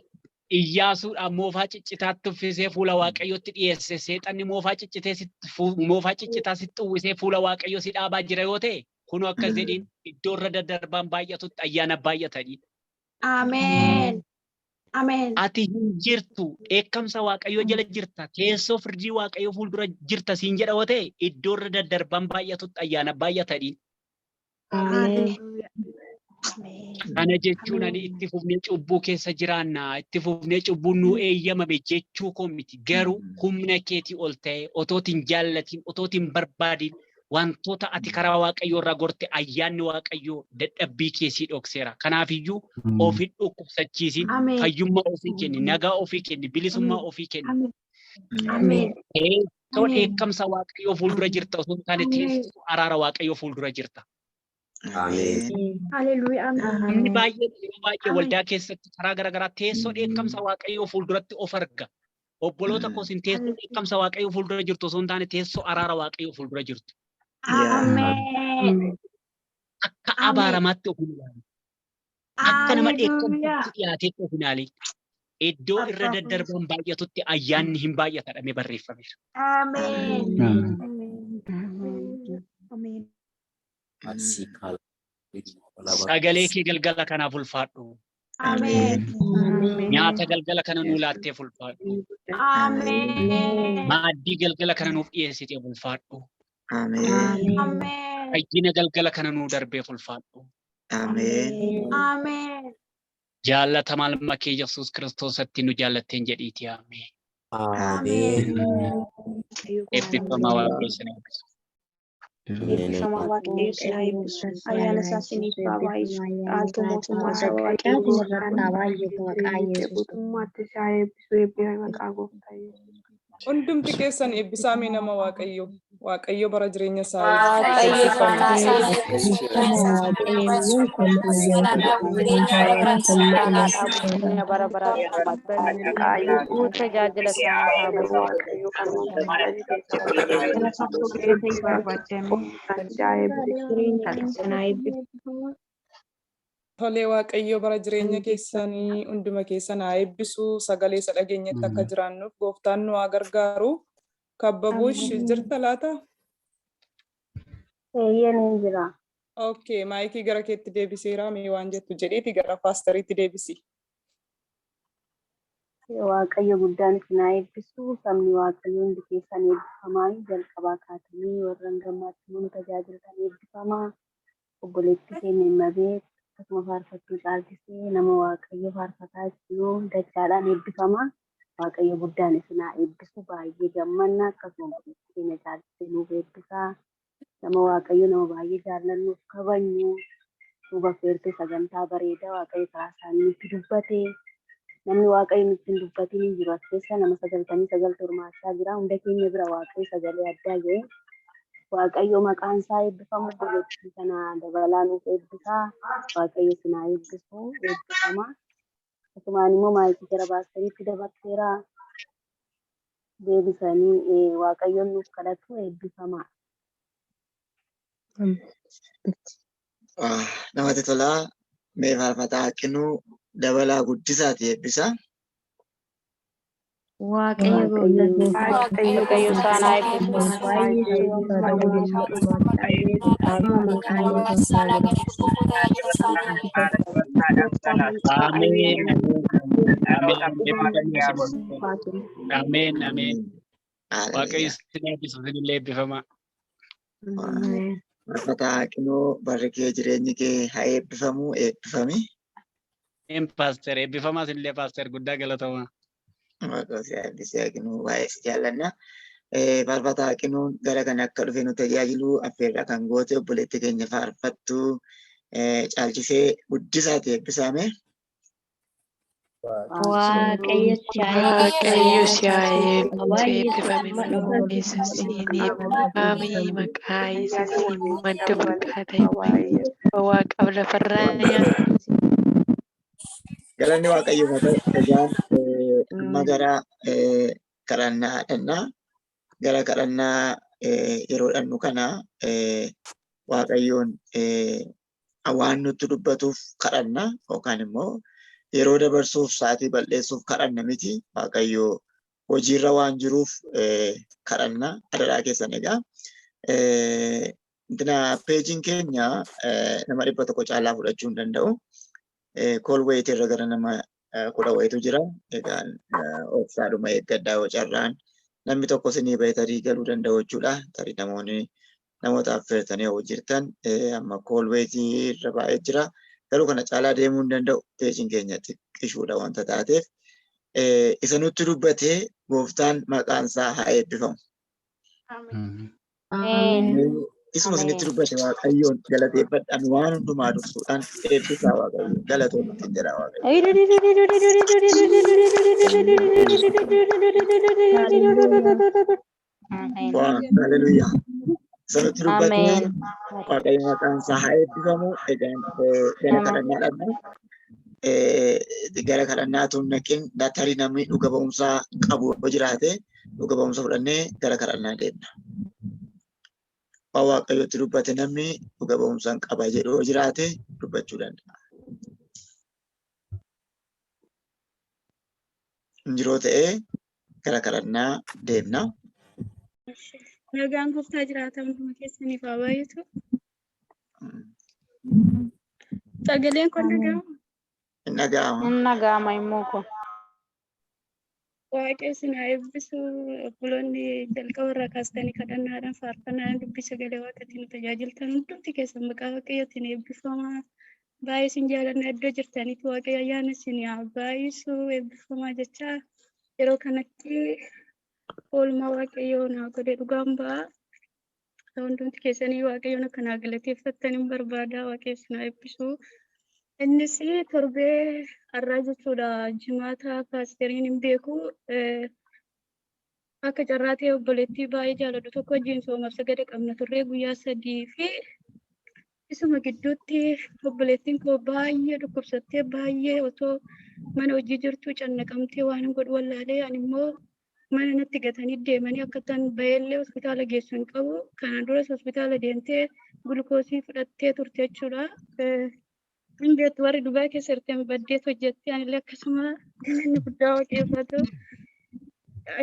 Iyyaasuudhaan moofaa ciccitaatti uffisee fuula Waaqayyootti dhiyeesse, seexanni moofaa ciccitee sitti moofaa ciccitaa sitti uwwisee fuula Waaqayyoo si dhaabaa jira yoo ta'e, kunoo akkas jedhiin: iddoo irra daddarbaan baay'atutti ayyaana baay'atanii. Ameen. Ameen. Ati hin jirtu, dheekkamsa Waaqayyoo jala jirta, teessoo firdii Waaqayyoo fuuldura jirta siin jedha yoo ta'e, iddoo irra daddarbaan baay'atutti ayyaana baay'atanii. Hallelujah. Kana jechuun ani itti fufnee cubbuu keessa jiraanna, itti fufnee cubbuun nuu eeyyamame jechuu koo miti. Garuu humna keetii ol ta'e, otootiin jaallatiin, otootiin barbaadiin, wantoota ati karaa Waaqayyoo irraa gorte ayyaanni Waaqayyoo dadhabbii kee sii dhokseera. Kanaafiyyuu of hin dhukkubsachiisin, Ameen. fayyummaa ofii kenni, nagaa ofii kenni, bilisummaa ofii kenni. Ameen. Ameen. Teessoo Ameen. dheekkamsa Waaqayyoo fuuldura jirta osoo hin taane Ameen. teessoo araara Waaqayyoo fuuldura jirta. Hallelujah. Namni baay'een yeroo baay'ee Ameen. waldaa keessatti karaa garaa garaa teessoo dheekkamsa Waaqayyoo fuulduratti of arga. Obboloota koo isin teessoo dheekkamsa Waaqayyoo fuuldura jirtu osoo hin taane teessoo araara Waaqayyoo fuuldura jirtu. Ameen. Akka Ameen. abaaramaatti of hin ilaalin. Akka nama Haleluuyaa. dheekkamsatti dhiyaateetti of hin ilaalin. Iddoo irra Abbaa daddarbaan baay'atutti ayyaanni hin baay'ata jedhamee barreeffameera. Ameen. Ameen. Sagalee kee galgala kanaaf ulfaadhu. Ameen. Nyaata galgala kana nuu laatteef ulfaadhu. Ameen. Maaddii galgala kana nuuf dhiyeessiteef ulfaadhu. Ameen. Ameen. Fayyina galgala kana nuu darbeef ulfaadhu. Ameen. Ameen. Jaallatamaa ilma kee Yesuus Kiristoosatti nu jaallatteen jedhiiti. Ameen. Ameen. Eebbifamaa Waaqayyo isin eebbisu. Eebbifamaa Waaqayyo isin haa eebbisu. Ayyaana isaa isiniif haa baay'isu. Dhaaltuu mootummaa isaa Waaqayyo Guutummaatti si haa eebbisu, eebbifami maqaa gooftaa Yesuus. Hundumti keessan eebbisaa nama Waaqayyo. Waaqayyo bara jireenya isaa Waaqayyo eebbifame. maqaa isaa haa eebbisu. Jireenya bara baraa qabaatu. Tajaajila isaa haa baay'isu. Waaqayyo kan hundumaa si haa eebbisu. Jireenya keessan haa eebbisu. Tolee, Waaqayyo bara jireenya keessanii hunduma keessan haa eebbisu. Sagalee isa dhageenyetti akka jiraannuuf gooftaan nu haa gargaaru. Kabbabuush jirta laata? Eeyyee, ni jira. Okay, maayikii gara keetti deebiseera. Mee waan jettu jedheeti gara paastariitti deebisi. Waaqayyo guddaan isin haa eebbisu. Sabni Waaqayyo hundi keessan eebbifamaa. Jalqabaa kaatanii warra gammaatti nu tajaajiltan eebbifamaa. Obboleettii keenya Imabee, akkasuma faarfattuu caalchisee, nama Waaqayyo faarfataa jiru, dachaadhaan eebbifamaa. Waaqayyo guddaan isin haa eebbisu. Baay'ee gammanna. Akkasuma obboleettii keenya caalchisee nuuf eebbisaa. Nama Waaqayyo, nama baay'ee jaallannuuf kabajnu. Nuuf affeertee sagantaa bareedaa Waaqayyo karaa isaanii nutti dubbate. Namni Waaqayyo nutti hin dubbatin hin jiru. As keessa nama 99 hirmaachaa jira. Hunda keenya bira Waaqayyo sagalee addaa ga'e. Waaqayyo maqaan isaa eebbifamu. Obboleettii kana dabalaa nuuf eebbisaa. Waaqayyo isin haa eebbisu. Eebbifama. Asumaan immoo maayikii gara paastariitti dabarseera. Deebisanii Waaqayyoon nuuf kadhatu, eebbifama. Ah, namatti tolaa. Mee faarfataa Haqinuu dabalaa guddisaati eebbisa. Waaqayyo gooftaan Waaqayyo Waaqayyo isaan haa eebbisu. Maqaa Ameen. Ameen. Ameen. Ameen. Waaqayyo isin eebbisu, isinillee eebbifamaa. Faarfataa Haqinuu, barri kee, jireenyi kee haa eebbifamu, eebbifami. Ameen, paaster, eebbifamaa isinillee, paaster, guddaa galatamaa. Waaqayyo si haa eebbisu Haqinuu, baay'ee si jaallanna. Faarfataa Haqinuun gara kana akka dhufe nu tajaajilu affeerraa kan goote obboleettii keenya faarfattuu caalchisee guddisaati eebbisaame. Waaqayyo si haa Waaqayyo si haa eebbisu, eebbisu. eebbifami maqaa Yesuusiin, eebbifami maqaa Yesuusiin, madda burqaa ta'e waaqaaf lafarraa nyaata. Galanni Waaqayyoof haa ta'u. Egaan amma gara kadhannaa dhannaa. Gara kadhannaa yeroo dhannu kana Waaqayyoon waan nutti dubbatuuf kadhanna yookaan immoo yeroo dabarsuuf, sa'aatii bal'eessuuf kadhanna miti. Waaqayyo hojiirra waan jiruuf kadhanna, adaraa keessan egaa. Intina peejiin keenya nama 100 caalaa fudhachuu hin danda'u. Call wait irra gara nama 10 wayitu jira. Egaan obsaadhuma eeggadhaa, yoo carraan namni tokko isinii bahee tarii galuu danda'u jechuudha. Tarii namoonni namoota affeertanii yoo jirtan amma call wait irra baay'ee jira. Garuu kana caalaa deemuu hin danda'u. Peejiin keenya xiqqishuudha wanta taateef. Isa nutti dubbatee gooftaan maqaan isaa haa eebbifamu. Isuma isinitti dubbate Waaqayyoon galateeffadhaan, waan hundumaa dursuudhaan eebbisaa Waaqayyoon galatoon ittiin jedha Waaqayyo. Waa, haleluuyaa. Isa nutti dubbatee Waaqayyo maqaan isaa haa eebbifamu. Egaan gara kadhannaa dhanna. Gara kadhannaa tun naqin, tarii namni dhuga ba'umsaa qabu yoo jiraate dhuga ba'umsa fudhannee gara kadhannaa deemna. Waan Waaqayyotti dubbate namni dhuga ba'umsa qaba jedhu yoo jiraate dubbachuu danda'a. Injiroo ta'ee gara kadhannaa deemna. Nagaan gooftaa jiraata hunduma keessaniif haa baay'atu. Sagaleen kun dhaga'ama? Hin dhaga'ama. Hin dhaga'ama immoo kun. Waaqayyo isin haa eebbisu. Obboloonni jalqaba irraa kaastanii kadhannaadhaan, faarfannaadhaan, dubbii sagalee Waaqaatiin nu tajaajiltan hundumti keessan maqaa Waaqayyootiin eebbifamaa. Baay'ee isin jaalanna. Iddoo jirtanitti Waaqayyo ayyaana isin haa baay'isu. Eebbifamaa jechaa, yeroo kanatti oolmaa Waaqayyoo naa godhe dhugaan ba'a. Hundumti keessanii Waaqayyoon akka naa galateeffattan hin barbaada. Waaqayyo isin haa eebbisu. Innis torbee har'aa jechuudha. Jimaata paasteriin hin beeku. Akka carraa ta'e obboleettii baay'ee jaalladhu tokko wajjin soomaaf sagada qabna turree guyyaa 3 fi isuma gidduutti obboleettiin koo baay'ee dhukkubsattee, baay'ee otoo mana hojii jirtuu cannaqamtee, waan hin godhu wallaalee, ani immoo mana natti gatanii deemanii akka tan baheellee hospitaala geessu hin qabu. Kanaan duras hospitaala deemtee gulukoosii fudhattee turte jechuudha. Hin beektu, warri Dubaay keessa jirtan baddeet hojjettee, anillee akkasuma. Galanni guddaa Waaqayyoof haa ta'u.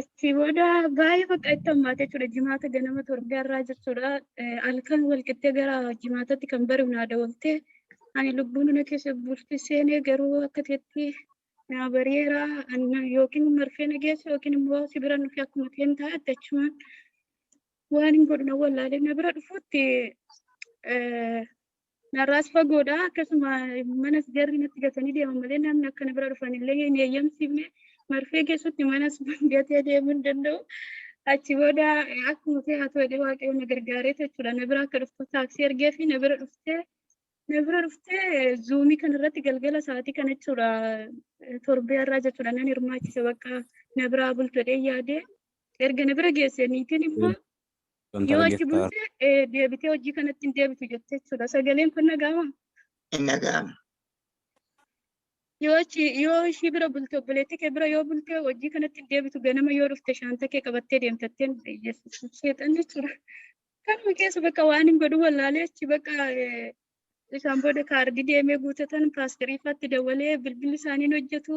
Achii booda baay'ee bakka itti hammaate jechuudha. Jimaata ganama torbee har'aa jechuudha. Halkan walqixxee gara jimaatatti kan bari'u naa dawwaltee, ani lubbuun na keessa bulti seenee garuu akka ta'etti naa bari'eera, yookiin marfee na geessu yookiin immoo si bira nufi akkuma ta'een taa'atte. Achumaan waan hin godhu na wallaalee, na bira dhufuutti narraas fagoodha. Akkasuma manas jarri natti gatanii deeman malee namni akka na bira dhufan illee hin eeyyamsiifne. Marfee keessatti manas gatee deemuu hin danda'u. Achi booda akkuma ta'e haa ta'u jedhee Waaqayyo na gargaaree jechuudha. Na bira akka dhuftu taaksii ergee fi na bira dhuftee Zoomii kanarratti galgala sa'aatii kana jechuudha, torbee har'aa jechuudha, nan hirmaachise. Bakka na biraa bultu jedhee yaadee erga na bira geesse, niitiin immoo yoo achi bulte deebitee hojii kanatti hin deebitu jette jechuudha. Sagaleen kun dhaga'ama? Hin dhaga'ama. Yoo achi, yoo ishii bira bulte, obboleettii kee bira yoo bulte, hojii kanatti hin deebitu, ganama yoo dhufte shaanta kee qabattee deemtatteen seexan jechuudha. Kanuma keessa bakka waan hin godhu wallaalee, achi bakka isaan booda kaardii deemee guutatan, paasteriifaatti dabalee bilbilli isaanii hin hojjetu.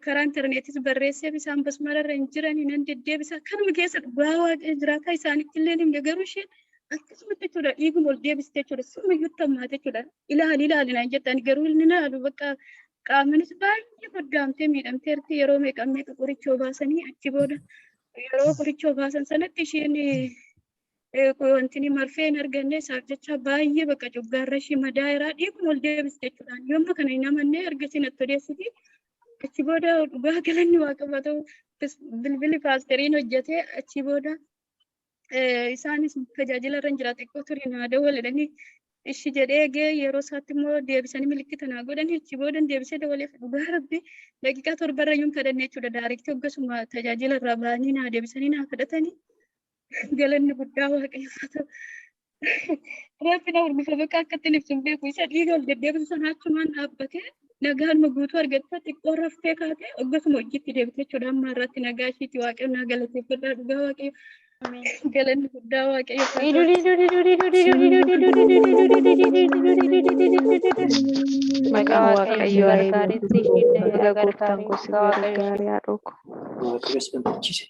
Karaa intarneetis barreesseef, isaan basmararra hin jiran, nan deddeebisa. Kanuma keessa dhugaa Waaqayyo jiraataa isaanitti illee himne, garuu isheen akkasumatti jechuudha, dhiiguma ol deebiste jechuudha. Summayyuu tammaate jechuudha. Ilaali, ilaali naan jettan, garuu inni ilaalu bakka qaamanis baay'ee goddaamtee miidhamteerti. Yeroo meeqa meeqa qoricha obaasanii, achi booda yeroo qoricha obaasan sanatti isheen wanti marfee hin arganne. Isaaf jecha baay'ee bakka coggaarra ishee madaa'eera, dhiiguma ol deebiste jechuudha. Yommuu kana hin amanne ergasii natti odeessiti. Achi booda dhugaa galanni Waaqaaf haa ta'u, bilbilli paasteriin hojjete. Achi booda isaanis tajaajila irra hin jira, xiqqoo ture naa dawwaledhanii ishi jedhee eegee, yeroo isaatti immoo deebisanii milikkita naa godhanii. Achi booda deebisee dawwaleef. Dhugaa Rabbi, daqiiqaa 7rra iyyuu hin kadhanne jechuudha. Directii hoggasuma tajaajila irraa ba'anii naa deebisanii naa kadhatanii. Galanni guddaa Waaqayyoof haa ta'u. Rabbi na hordofa, bakka akka ittiin ibsu hin beeku. Isa dhiiga ol deddeebisu sana achumaan dhaabbatee nagaanuma guutuu argattee, xiqqoo raftee kaatee hoggasuma hojiitti deebite jechuudha. Amma irratti nagaa ishiitti Waaqayyo naa galateeffadhaa. Dhugaa Waaqayyo, galanni guddaa Waaqayyoof haa ta'u. Maqaa Waaqayyo Waaqayyo haa gargaaretti eebbisu. isheen Baga gooftaan gargaaree koo si Waaqayyo ishee gargaare, haadhoo koo. Waaqayyo si gammachiise.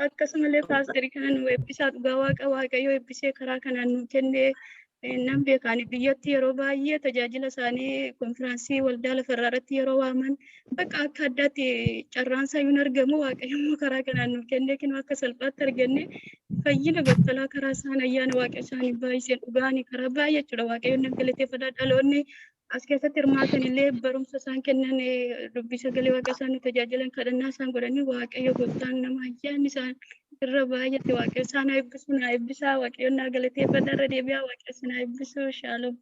Akkasumallee paasterii kana nu eebbisaa. Dhugaa Waaqa, Waaqayyo eebbisee karaa kanaan nu kennee nan beekaan. Biyyatti yeroo baay'ee tajaajila isaanii konfiraansii waldaa lafarraa irratti yeroo waaman bakka akka addaatti carraan isaa hin argamu. Waaqayyo immoo karaa kanaan nu kennee kennu akka salphaatti arganne, fayyina battalaa karaa isaan ayyaana Waaqa isaanii baay'iseen dhugaanii karaa baay'ee jechuudha. Waaqayyo nan galateeffadha. Dhaloonni as keessatti hirmaatan illee barumsa isaan kennan, dubbii sagalee Waaqa isaan nu tajaajilan, kadhannaa isaan godhanii, Waaqayyo gooftaan nama ayyaanni isaan irra baay'ate Waaqayyo isaan haa eebbisu, naa eebbisaa. Waaqayyo naa galateeffadha. Irra deebi'aa, Waaqayyo isin haa eebbisu. Shaalom.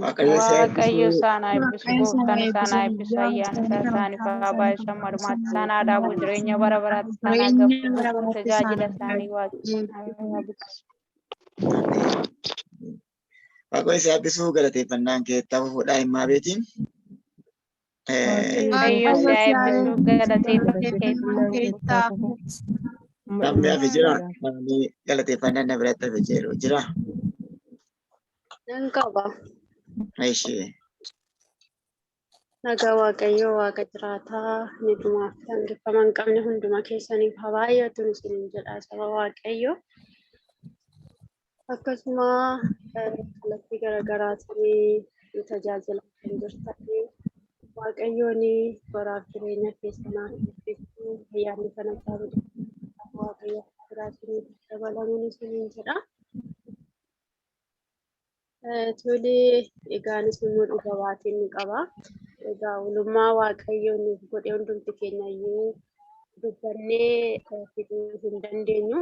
Waaqayyo si Waaqayyo eebbisu. isaan haa eebbisu, Waaqayyo isaan gooftaan haa isaan haa eebbisu. eebbisu, ayyaana isaa isaaniif haa baay'isu, amma dhumaatti isaan haa dhaabu, jireenya bara baraatti isaan haa Jireenya gabbisu, bara baraatti isaan tajaajila haa isaanii Waaqayyo haa eebbisu. Waaqayyo si eebbisuu galateeffannaan kee ta'uu fuudhaa himaa beetiin. Waaqayyo si haa eebbisu galateeffannaan kee Namni hafe jira. Namni galateeffannaan na biratti hafe jiru jira. Nan qaba. Ishee. Nagaa Waaqayyoo Waaqa jiraataa ni dhumaaf daangeffama hin qabne hunduma keessaniif haa baay'atu isiniin jedha saba Waaqayyoo. Akkasuma kallattii garaagaraatiin nu tajaajilaa kan jirtanii Waaqayyoon baraaf jireenya keessanaa eebbisu ayyaanni kana caalu Waaqayyo biraa isiniif dabalamuun isiniin jedha. Tole egaanis immoo dhuga baatiin ni qaba. Egaa oolmaa Waaqayyoon nuuf godhe hundumti keenya iyyuu dubbannee fixuu hin dandeenyu.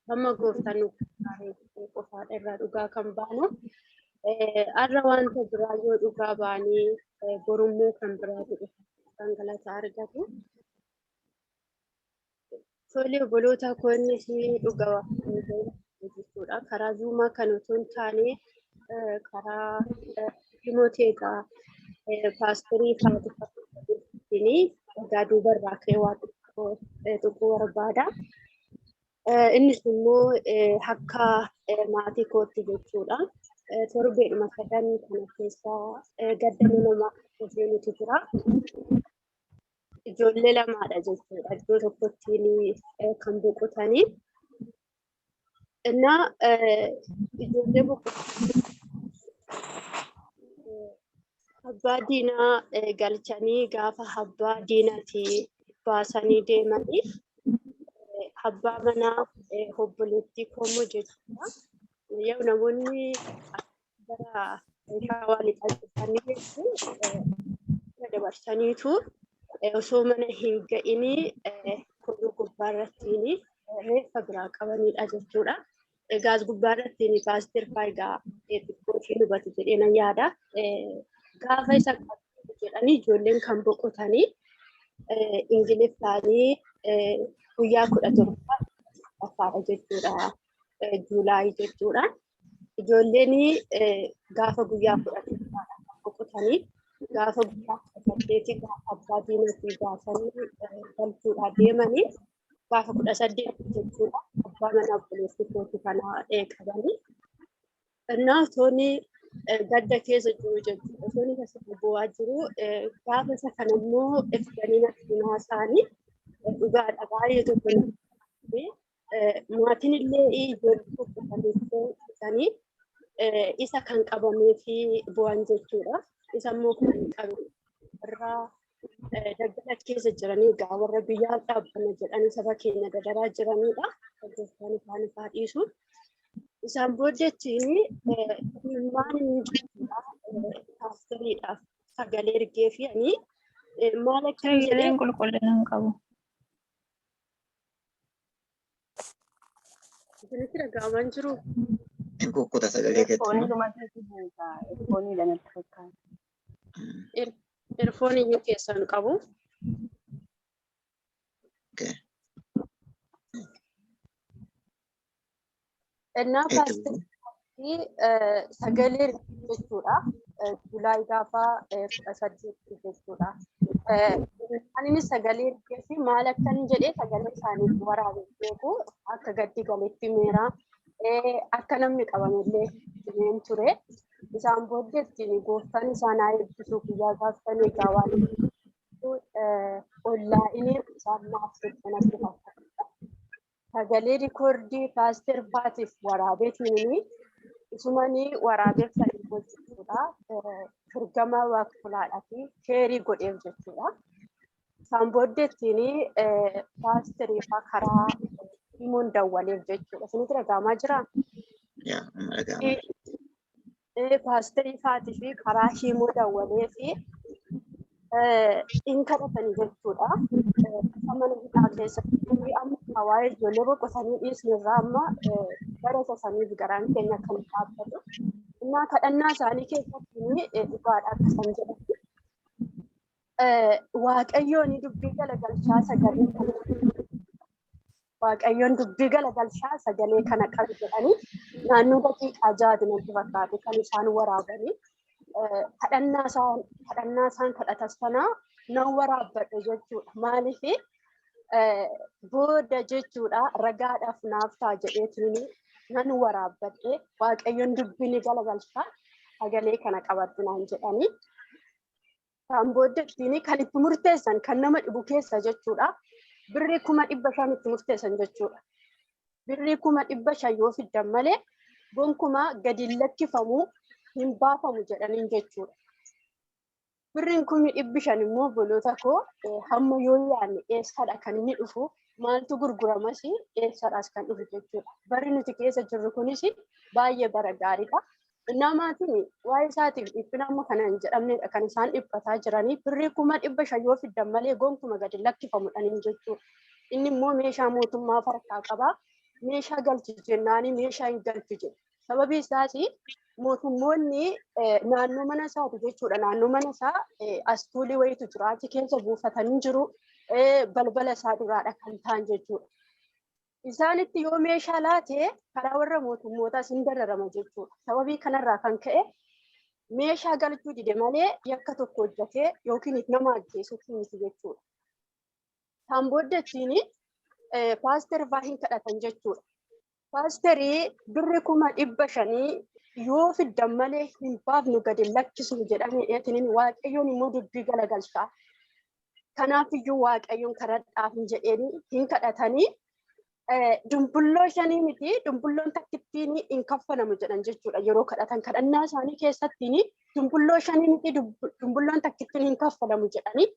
Hamma gooftaan nu gargaare qofaadha irraa dhugaa kan baanu. Har'a wanta biraa yoo dhugaa baanee borummoo kan biraatu dhufa kan galata argatu. Tole obboloota koo innis dhuga jechuudha. Karaa zuumaa kan otoo hin taane karaa dhimoota egaa paasterii faatiin egaa duubarraa ka'ee waa xiqqoo barbaada. Innis immoo akka maatii kootti jechuudha. Torbeedhuma sadan kana keessa gadda nama seenutu jira. Ijoollee lamaadha jechuudha. Iddoo tokkotti kan boqotanii. Innaa ijoollee boqotanii abbaa diinaa galchanii gaafa abbaa diinaati baasanii deemanii abbaa manaa obboleettii koomoo jechuudha. Yoo namoonni gara shawaa lixaa jirtanii jechuun dabarsaniitu osoo mana hin ga'inii kooluu gubbaarrattiin reeffa biraa qabanidha jechuudha. Egaa as gubbaarrattiin paaster faayidaa xiqqoo isheen hubatu jedhee nan yaada. Gaafa isa qabdu jedhanii ijoolleen kan boqotanii Ingiliffaanii guyyaa 17ffaadha jechuudha. Juulaayii jechuudha. Ijoolleen gaafa guyyaa 17ffaadha kan boqotanii gaafa guyyaa 18 gaafa abbaa diinaatii baasanii galchuudhaa deemanii gaafa 18 jechuudha. Abbaa manaa obboleettii kootii kana qabanii. Innaa osoon gadda keessa jiru jechuudha. Osoon isa bu'aa jiru gaafa isa kana immoo ibsanii natti himaa isaanii dhugaadha baay'ee tokko maatiin illee ijoollee boqotanii isa kan qabamee fi bu'an jechuudha. Isa immoo kan qabe irraa daggala keessa jiranii egaa warra biyyaa dhaabbanna jedhanii saba keenya dadaraa jiranidha. Gooftaan isaaniif haa dhiisu. Isaan booddeettiin ilmaan inni jechuudha paasteriidhaaf sagalee ergee fi ani maal akka jedhee Sagaleen qulqullina hin qabu. Isinitti dhaga'amaa hin jiru. Hin kukkuta sagalee keetti. Erfooniidha natti fakkaata. Erfoon iyyuu keessaa hin qabu. Innaa paasterii sagalee jechuudha. Julaay gaafa 18 jechuudha. Inni sagalee ergee fi maal akka inni jedhee sagalee isaaniif waraabee beeku akka gaddi galetti meera akka namni qabamellee himeen ture. Isaan booddeetti gooftaan isaan haa eebbisu guyyaa gaafsan egaa waan ollaa'inii isaan naaf natti fakkaata. Sagalee rikoordii paaster baatiif waraabeetiin isumanii waraabeef sanii jechuudha. Firgama waaqfulaadhaa fi sheerii godheef jechuudha. Isaan booddeettiin paasterii fa'aa karaa himuun dawwaleef jechuudha. Isinitti dhaga'amaa jiraa? Yaa, amma dhaga'amaa. Paasterii fa'aatii fi karaa himuu dawwalee fi hin kadhatanii jechuudha. Mana hidhaa keessatti amma waa'ee ijoollee boqotanii dhiisnu irraa amma bara isa saniif garaan keenya kan dhaabbatu. Innaa kadhannaa isaanii keessatti dhugaadha akka isaan jedhani. Waaqayyoon dubbii galagalchaa sagalee kana Waaqayyoon dubbii galagalchaa sagalee kana qabu jedhanii Naannoo daqiiqaa 6ti natti fakkaate kan isaan waraabanii. Kadhannaa isaan kadhatan sana nan waraabbadhe jechuudha. Maaliif booda jechuudha ragaadhaaf naaf ta'a jedheetiin nan waraabbadhe. Waaqayyoon dubbii ni galagalcha, sagalee kana qabadhu naan jedhanii. Kan booddettiin kan itti murteessan kan nama dhibu keessa jechuudha. Birrii 500,000 itti murteessan jechuudha. Birrii 500,000 yoo fiddan malee gonkumaa gadi hin lakkifamu, hin baafamu jedhaniin jechuudha. Birriin 500,000 immoo, obboloota koo, hamma yoo yaadne eessadha kan inni dhufu, maaltu gurguramas, eessadhaas kan dhufu jechuudha. Barri nuti keessa jirru kunis baay'ee bara gaariidha. Namaatiin waa'ee isaatiif dhiphina amma kana hin jedhamnedha kan isaan dhiphataa jiranii. Birrii 500,000 yoo fiddan malee gonkuma gadi lakkifamudhaniin jechuudha. Inni immoo meeshaa mootummaa harkaa qaba. Meeshaa galchi jennaanii meeshaa hin galchu jedhe. Sababii isaas mootummoonni naannoo mana isaati jechuudha. Naannoo mana isaa astuulii wayiitu jira. Achi keessa buufatanii jiru. Balbala isaa duraadha kan ta'an jechuudha. Isaanitti yoo meeshaa laate karaa warra mootummootaas hin dararama jechuudha. Sababii kanarraa kan ka'e meeshaa galchuu dide malee yakka tokko hojjetee yookiin nama ajjeesuutti miti jechuudha. Kan booddattiin paaster fa'aa hin kadhatan jechuudha. Paasterii birri 500,000 yoo fiddan malee hin baafnu, gadi lakkisnu jedhamee dheetiniin, Waaqayyoon immoo dubbii galagalchaa. Kanaafiyyuu Waaqayyoon kadhadhaaf hin jedheeni hin kadhatanii, dumbulloo shanii miti, dumbulloon takkittiin hin kaffalamu jedhan jechuudha. Yeroo kadhatan kadhannaa isaanii keessattiin dumbulloo shanii miti, dumbulloon takkittiin hin kaffalamu jedhanii.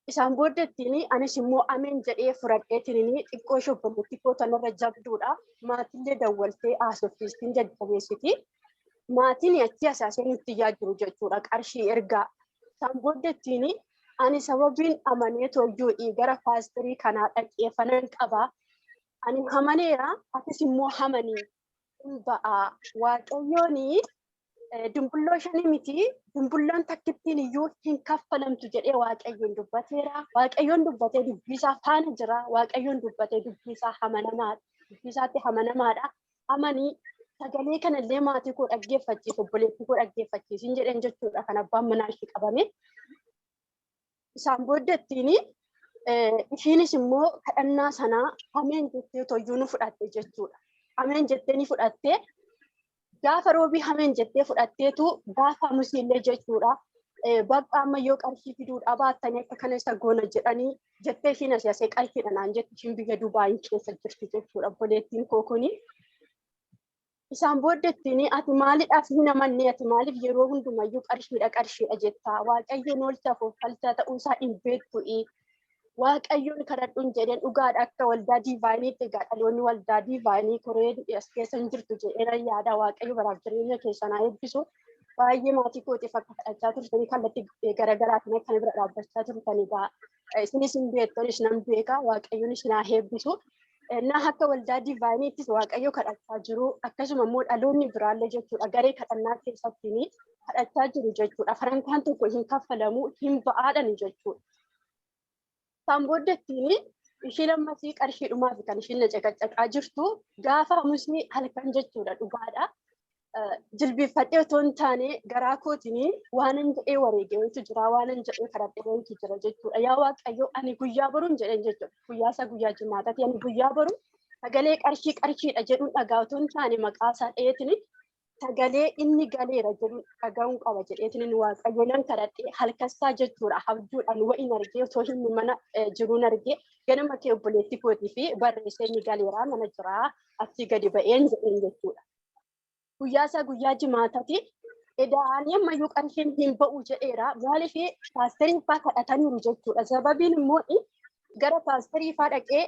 Isaan booddattiin anis immoo ameen jedhee fudhadheetiin, xiqqoo ishee obboleettii koo tanarra jabduudha. Maatillee dawwaltee haasofsiistiin jajjabeessiti. Maatiin achi asaasee nutti iyyaa jiru jechuudha, qarshii ergaa. Isaan booddattiin ani sababiin amanee tooyyuu gara paasterii kanaa dhaqee fanan qabaa. Ani amaneera, atis immoo amanii, hin ba'aa. Waaqayyoon dumbulloo shanii miti, dumbulloon takkittiin iyyuu hin kaffalamtu jedhee Waaqayyoon dubbateera. Waaqayyoon dubbatee dubbii isaa faana jira. Waaqayyoon dubbatee dubbii isaa amanamaadha. Dubbii isaatti amanamaadha. Amanii, sagalee kanallee maatii koo dhaggeeffachiisu, obboleettii koo dhaggeeffachiisin jedheen jechuudha kan abbaan manaa ishee qabame. Isaan booddattiin ishiinis immoo kadhannaa sanaa ameen jettee toyyuu nu fudhatte jechuudha. Ameen jettee ni fudhatte. Gaafa roobii ameen jettee fudhatteetu gaafa musiillee jechuudha. Bakka amma yoo qarshii fiduudhaa baattanii akka kana isa goona jedhanii jettee ishiin asii asee qarshiidha naan jetti, ishiin biyya Dubaayin keessa jirti jechuudha obboleettiin koo kuni. Isaan booddattiin ati maalidhaaf hin amanne, ati maaliif yeroo hundumayyuu qarshiidha qarshiidha jettaa, Waaqayyoon oolchaaf of falchaa ta'uusaa hin beektu'i. Waaqayyoon kadhadhuun jedheen. Dhugaadha, akka waldaa Divineitti egaa dhaloonni waldaa Divine koree as keessa hin jirtu jedheen yaada. Waaqayyo baraaf jireenya keessan haa eebbisu. Baay'ee maatii kootiif akka kadhachaa turtanii, kallattii garaagaraatiin akka bira dhaabbachaa turtan egaa isinis hin beektanis nan beeka. Waaqayyoon isin haa eebbisu. Na akka waldaa Divineittis Waaqayyo kadhachaa jiru, akkasuma immoo dhaloonni biraallee jechuudha garee kadhannaa keessatti kadhachaa jiru jechuudha. Farankaan tokko hin kaffalamu, hin ba'aadhani jechuudha. Isaan booddattiin ishee lammasii qarshiidhumaaf kan ishiin na caqacaqaa jirtu gaafa musni halkan jechuudha, dhugaadha. Jilbiffadhee otoo hin taane garaa kootiin waanan jedhee wareegee wayitu jira, waanan jedhee kadhadhee wayitu jira jechuudha. Yaa Waaqayyo, ani guyyaa boruun jedheen jechuudha. Guyyaa isaa guyyaa jimaataati. Ani guyyaa boru sagalee qarshii qarshiidha jedhuun dhagaa otoo hin taane maqaa isaa dheetiin sagalee inni galeera jedhuun dhaga'uun qaba jedheetiin Waaqayyo nan kadhadhee halkassaa jechuudha. Abjuudhaan wayin argee, otoo inni mana jiruun argee, ganama kee obboleettii kootii fi barreessee inni galeeraa mana jiraa achii gadi ba'een jedheen jechuudha. Guyyaa isaa guyyaa jimaatati eda'anii ammayyuu qarshiin hin ba'u jedheera. Maaliif paasterii fa'aa kadhataniiru jechuudha. Sababiin immoo gara paasterii fa'aa dhaqee,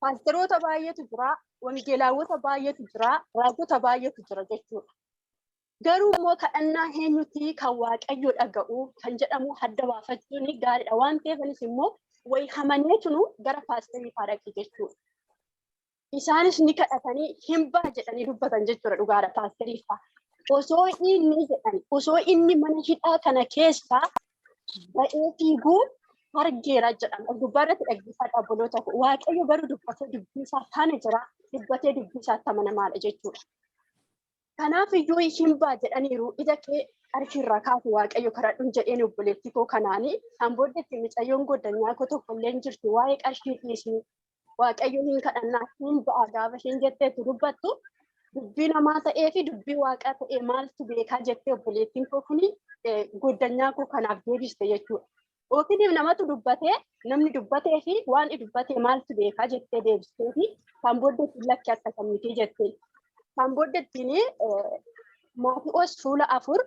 paasteroota baay'eetu jira, wangeelaawwota baay'eetu jira, raajota baay'eetu jira jechuudha. Garuu immoo kadhannaa eenyuti kan Waaqayyo dhaga'u kan jedhamu adda baafachuun gaariidha. Waan ta'eef anis immoo wayi hamaneetunu gara paasterii fa'aa dhaqe jechuudha. Isaanis ni kadhatanii hin ba'a jedhanii dubbatan jechuudha, dhugaadha, paasterii fa'aa. Osoo inni jedhan, osoo inni mana hidhaa kana keessaa ba'ee fiiguu Argeera jedhama. Gubbaa irratti dhaggeeffadha obboloota koo. Waaqayyo garuu dubbatee dubbii isaa faana jira. Dubbatee dubbii isaatti amanamaadha jechuudha. Kanaaf iyyuu hin ba'a jedhaniiru, ija kee qarshii irraa kaasu, Waaqayyo kadhadhuun jedheen obboleettii koo kanaanii. Isaan booddeetti mucayyoon goddanyaa koo tokko illee hin jirtu, waa'ee qarshii dhiisii, Waaqayyo hin kadhannaa, hin ba'a gaafa isheen jetteetu dubbattu, dubbii namaa ta'ee fi dubbii waaqaa ta'ee maaltu beekaa jettee obboleettiin koo kuni goddanyaa koo kanaaf deebiste jechuudha. Yookiin namatu dubbatee, namni dubbatee fi waan dubbatee maaltu beekaa jettee deebistee fi kan booddeetti lakki akka kan miti jetteen. Kan booddeettiin Maati'oos fuula 4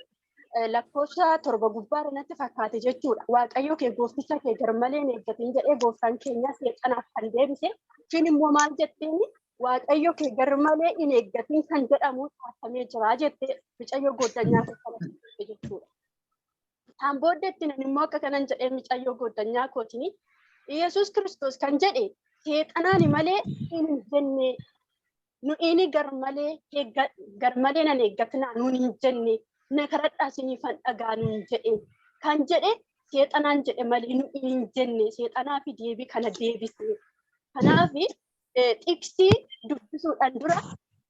lakkoofsa 7 gubbaa irratti fakkaate jechuudha. Waaqayyo kee goofticha kee garmalee hin eeggatin jedhee gooftaan keenya seexanaaf kan deebise. Ishiin immoo maal jetteen? Waaqayyo kee garmalee hin eeggatin kan jedhamu taasifamee jira jettee mucayyoo goddanyaa koo kana jechuudha. Kan booddeetti immoo akka kanan jedhee mucayyoo goddanyaa kootiin, Yesuus Kiristoos kan jedhe seexanaani malee hin jenne, nu inni garmalee garmalee nan eeggatinaa nuun hin jenne, na kadhadhaa isiniifan dhagaa nuun jedhe, kan jedhe seexanaan jedhe malee nu hin jenne, seexanaa fi deebii kana deebise. Kanaaf xiqsii dubbisuudhaan dura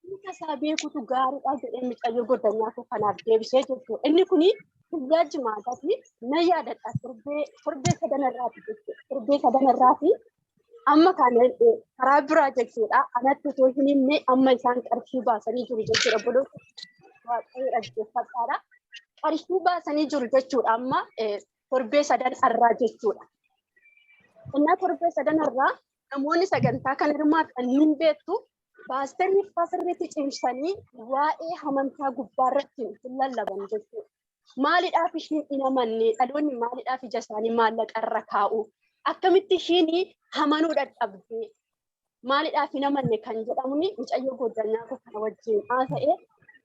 hiika isaa beekutu gaariidha jedhee mucayyoo goddanyaa koo kanaaf deebisee jechuudha. Inni kuni guyyaa jimaataati na yaadadha, torbee sadanarraati jechuudha. Torbee sadanarraati amma kana karaa biraa jechuudha. Anatti otoo hin himne amma isaan qarshii baasanii jiru jechuudha. Obboloota, Waaqayyo dhaggeeffadhaadha. Qarshii baasanii jiru jechuudha amma torbee sadan irraa jechuudha. Innaa torbee sadan irraa namoonni sagantaa kan hirmaatan hin beektu, paasterii sirriitti cimsanii waa'ee amantaa gubbaa irratti hin lallaban jechuudha. Maaliidhaaf ishiin hin amanne? Dhaloonni maaliidhaaf ija isaanii maallaqa irra kaa'u? Akkamitti ishiin amanuu dadhabde? Maaliidhaaf hin amanne kan jedhamu mucayyoo goddanyaa koo kana wajjin haasa'ee,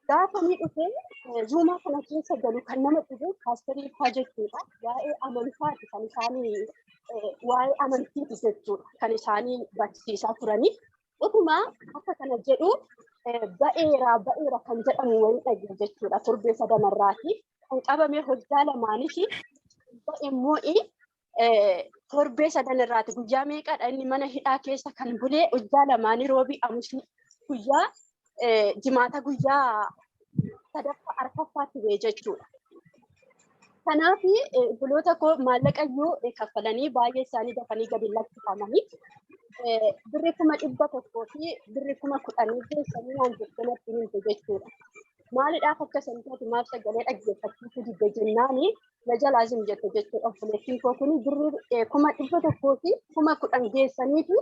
gaafa inni dhufee zuumaa kana keessa galu kan nama dhibu paasterii faa jechuudha. Waa'ee amantaati kan isaanii, waa'ee amantiiti jechuudha kan isaanii barsiisaa turanii. Utuma akka kana jedhu ba'eera ba'eera kan jedhamu wayii dhagee jechuudha torbee sadanarraati. Kan qabame hojjaa lamaanis ba'e immoo torbee sadanirraati. Guyyaa meeqadha inni mana hidhaa keessa kan bulee? Hojjaa lamaanii, roobii amusii, guyyaa jimaata guyyaa sadaffaa arfaffaatti ba'e jechuudha. Kanaaf obboloota koo, maallaqa iyyuu kaffalanii baay'ee isaanii dafanii gadi lakkifamanii birri 100,000 fi birri 10,000 geessanii waan jettee natti himte jechuudha. Maaliidhaaf akka san taate, maaf sagalee dhaggeeffachiisuu didde jennaani na jalaa zim jette jechuudha. Obboleettiin koo kun birri 100,000 fi 10,000 geessaniitu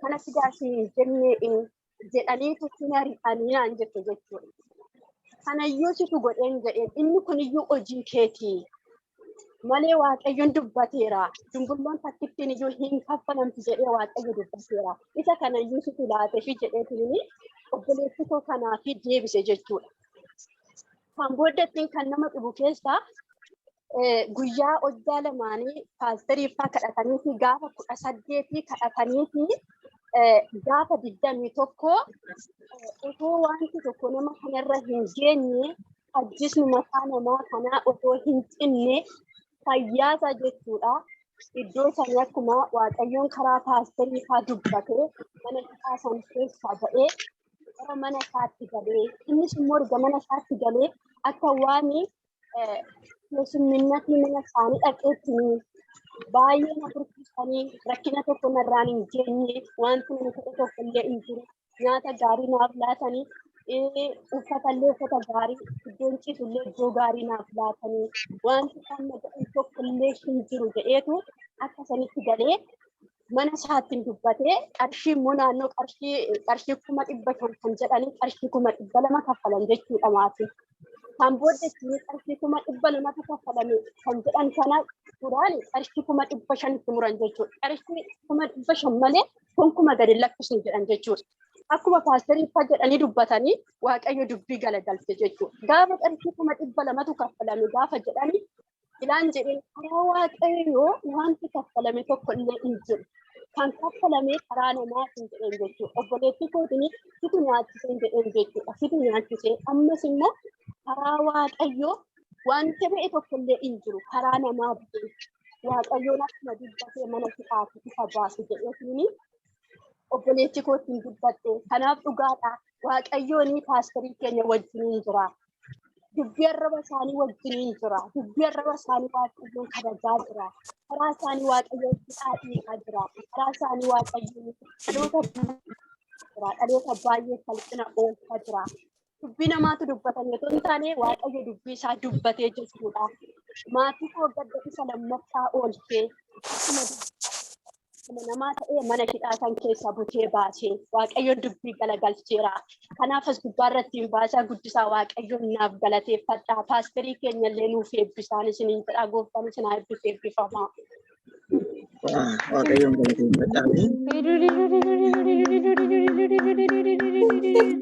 kana fidaa siin jennee jedhaniitu sin ari'anii naan jette jechuudha. Kanayyuu situ godheen jedheen, inni kuniyyuu hojii keetii malee Waaqayyoon dubbateera. Dumbulloon takkittiin iyyuu hin kaffalamtu jedhee Waaqayyo dubbateera. Isa kanayyuu situ laateefi jedheetiin obboleettii koo kanaafi deebise jechuudha. Kan booddattiin kan nama dhibu keessaa guyyaa hojjaa lamaanii paasterii faa kadhatanii fi gaafa 18 kadhatanii fi gaafa 21 otoo wanti tokko nama kanarra hin geenye, ajjisni mataa namaa kanaa otoo hin cinne fayyaasaa jechuudha. Iddoo sanii akkuma Waaqayyoon karaa paasterii faa dubbatee mana hidhaa san keessaa ba'ee gara mana isaatti galee, innis immoo erga mana isaatti galee akka waan keessumminnatii mana isaanii dhaqeetti baay'ee na furkisanii, rakkina tokko narraan hin geenye, wanti nama ta'e tokko illee hin jiru, nyaata gaarii naaf laatanii, uffata illee uffata gaarii, iddoon ciisu illee iddoo gaarii naaf laatanii, wanti isaan na godhan tokko illee hin jiru jedheetu akka sanitti galee mana isaatti dubbatee, qarshii immoo naannoo qarshii 500,000 kan jedhanii qarshii 200,000 kaffalan jechuudha maatiin. Kan booddee qarshii 200,000tu kaffalame kan jedhan kana duraan qarshii 500,000tti muran jechuudha. Qarshii 500,000 malee konkuma gadi lakkisnu jedhan jechuudha. Akkuma paasterii fa'aa jedhanii dubbatanii Waaqayyo dubbii galagalche jechuudha. Gaafa qarshii 200,000tu kaffalame gaafa jedhanii ilaan jedheen, karaa Waaqayyoo wanti kaffalame tokko illee hin jiru. Kan kaffalame karaa namaatiin jedheen jechuudha. Obboleettii kootiin situ nyaachisee jedheen jechuudha. Situ nyaachisee, ammas immoo karaa Waaqayyoo wanti ba'e tokko illee hin jiru. Karaa namaa ba'e. Waaqayyoon akkuma dubbatee mana hidhaati isa baase jedheetiin obboleetti kootiin dubbadhe. Kanaaf dhugaadha. Waaqayyoon paasterii keenya wajjiniin jira. Dubbii arraba isaanii wajjiniin jira. Dubbii arraba isaanii Waaqayyoon kabajaa jira. Karaa isaanii Waaqayyoon hidhaa dhiigaa jira. Karaa isaanii Waaqayyoon dhaloota jira. Dhaloota baay'ee salphina oolchaa jira. Dubbii namaatu dubbatame otoo hin taane Waaqayyo dubbii isaa dubbatee jechuudha. Maatii koo gadda isa lammaffaa oolchee akkuma namaa ta'ee mana hidhaa kan keessa butee baasee Waaqayyoon dubbii galagalcheera. Kanaaf as gubbaa irratti hin baasaa guddisaa Waaqayyoon naaf galateeffadhaa. Paasterii keenya illee nuuf eebbisaan isiniin jedhaa, gooftaan isin haa eebbisu, eebbifamaa. Waaqayyoon galateeffadhaa.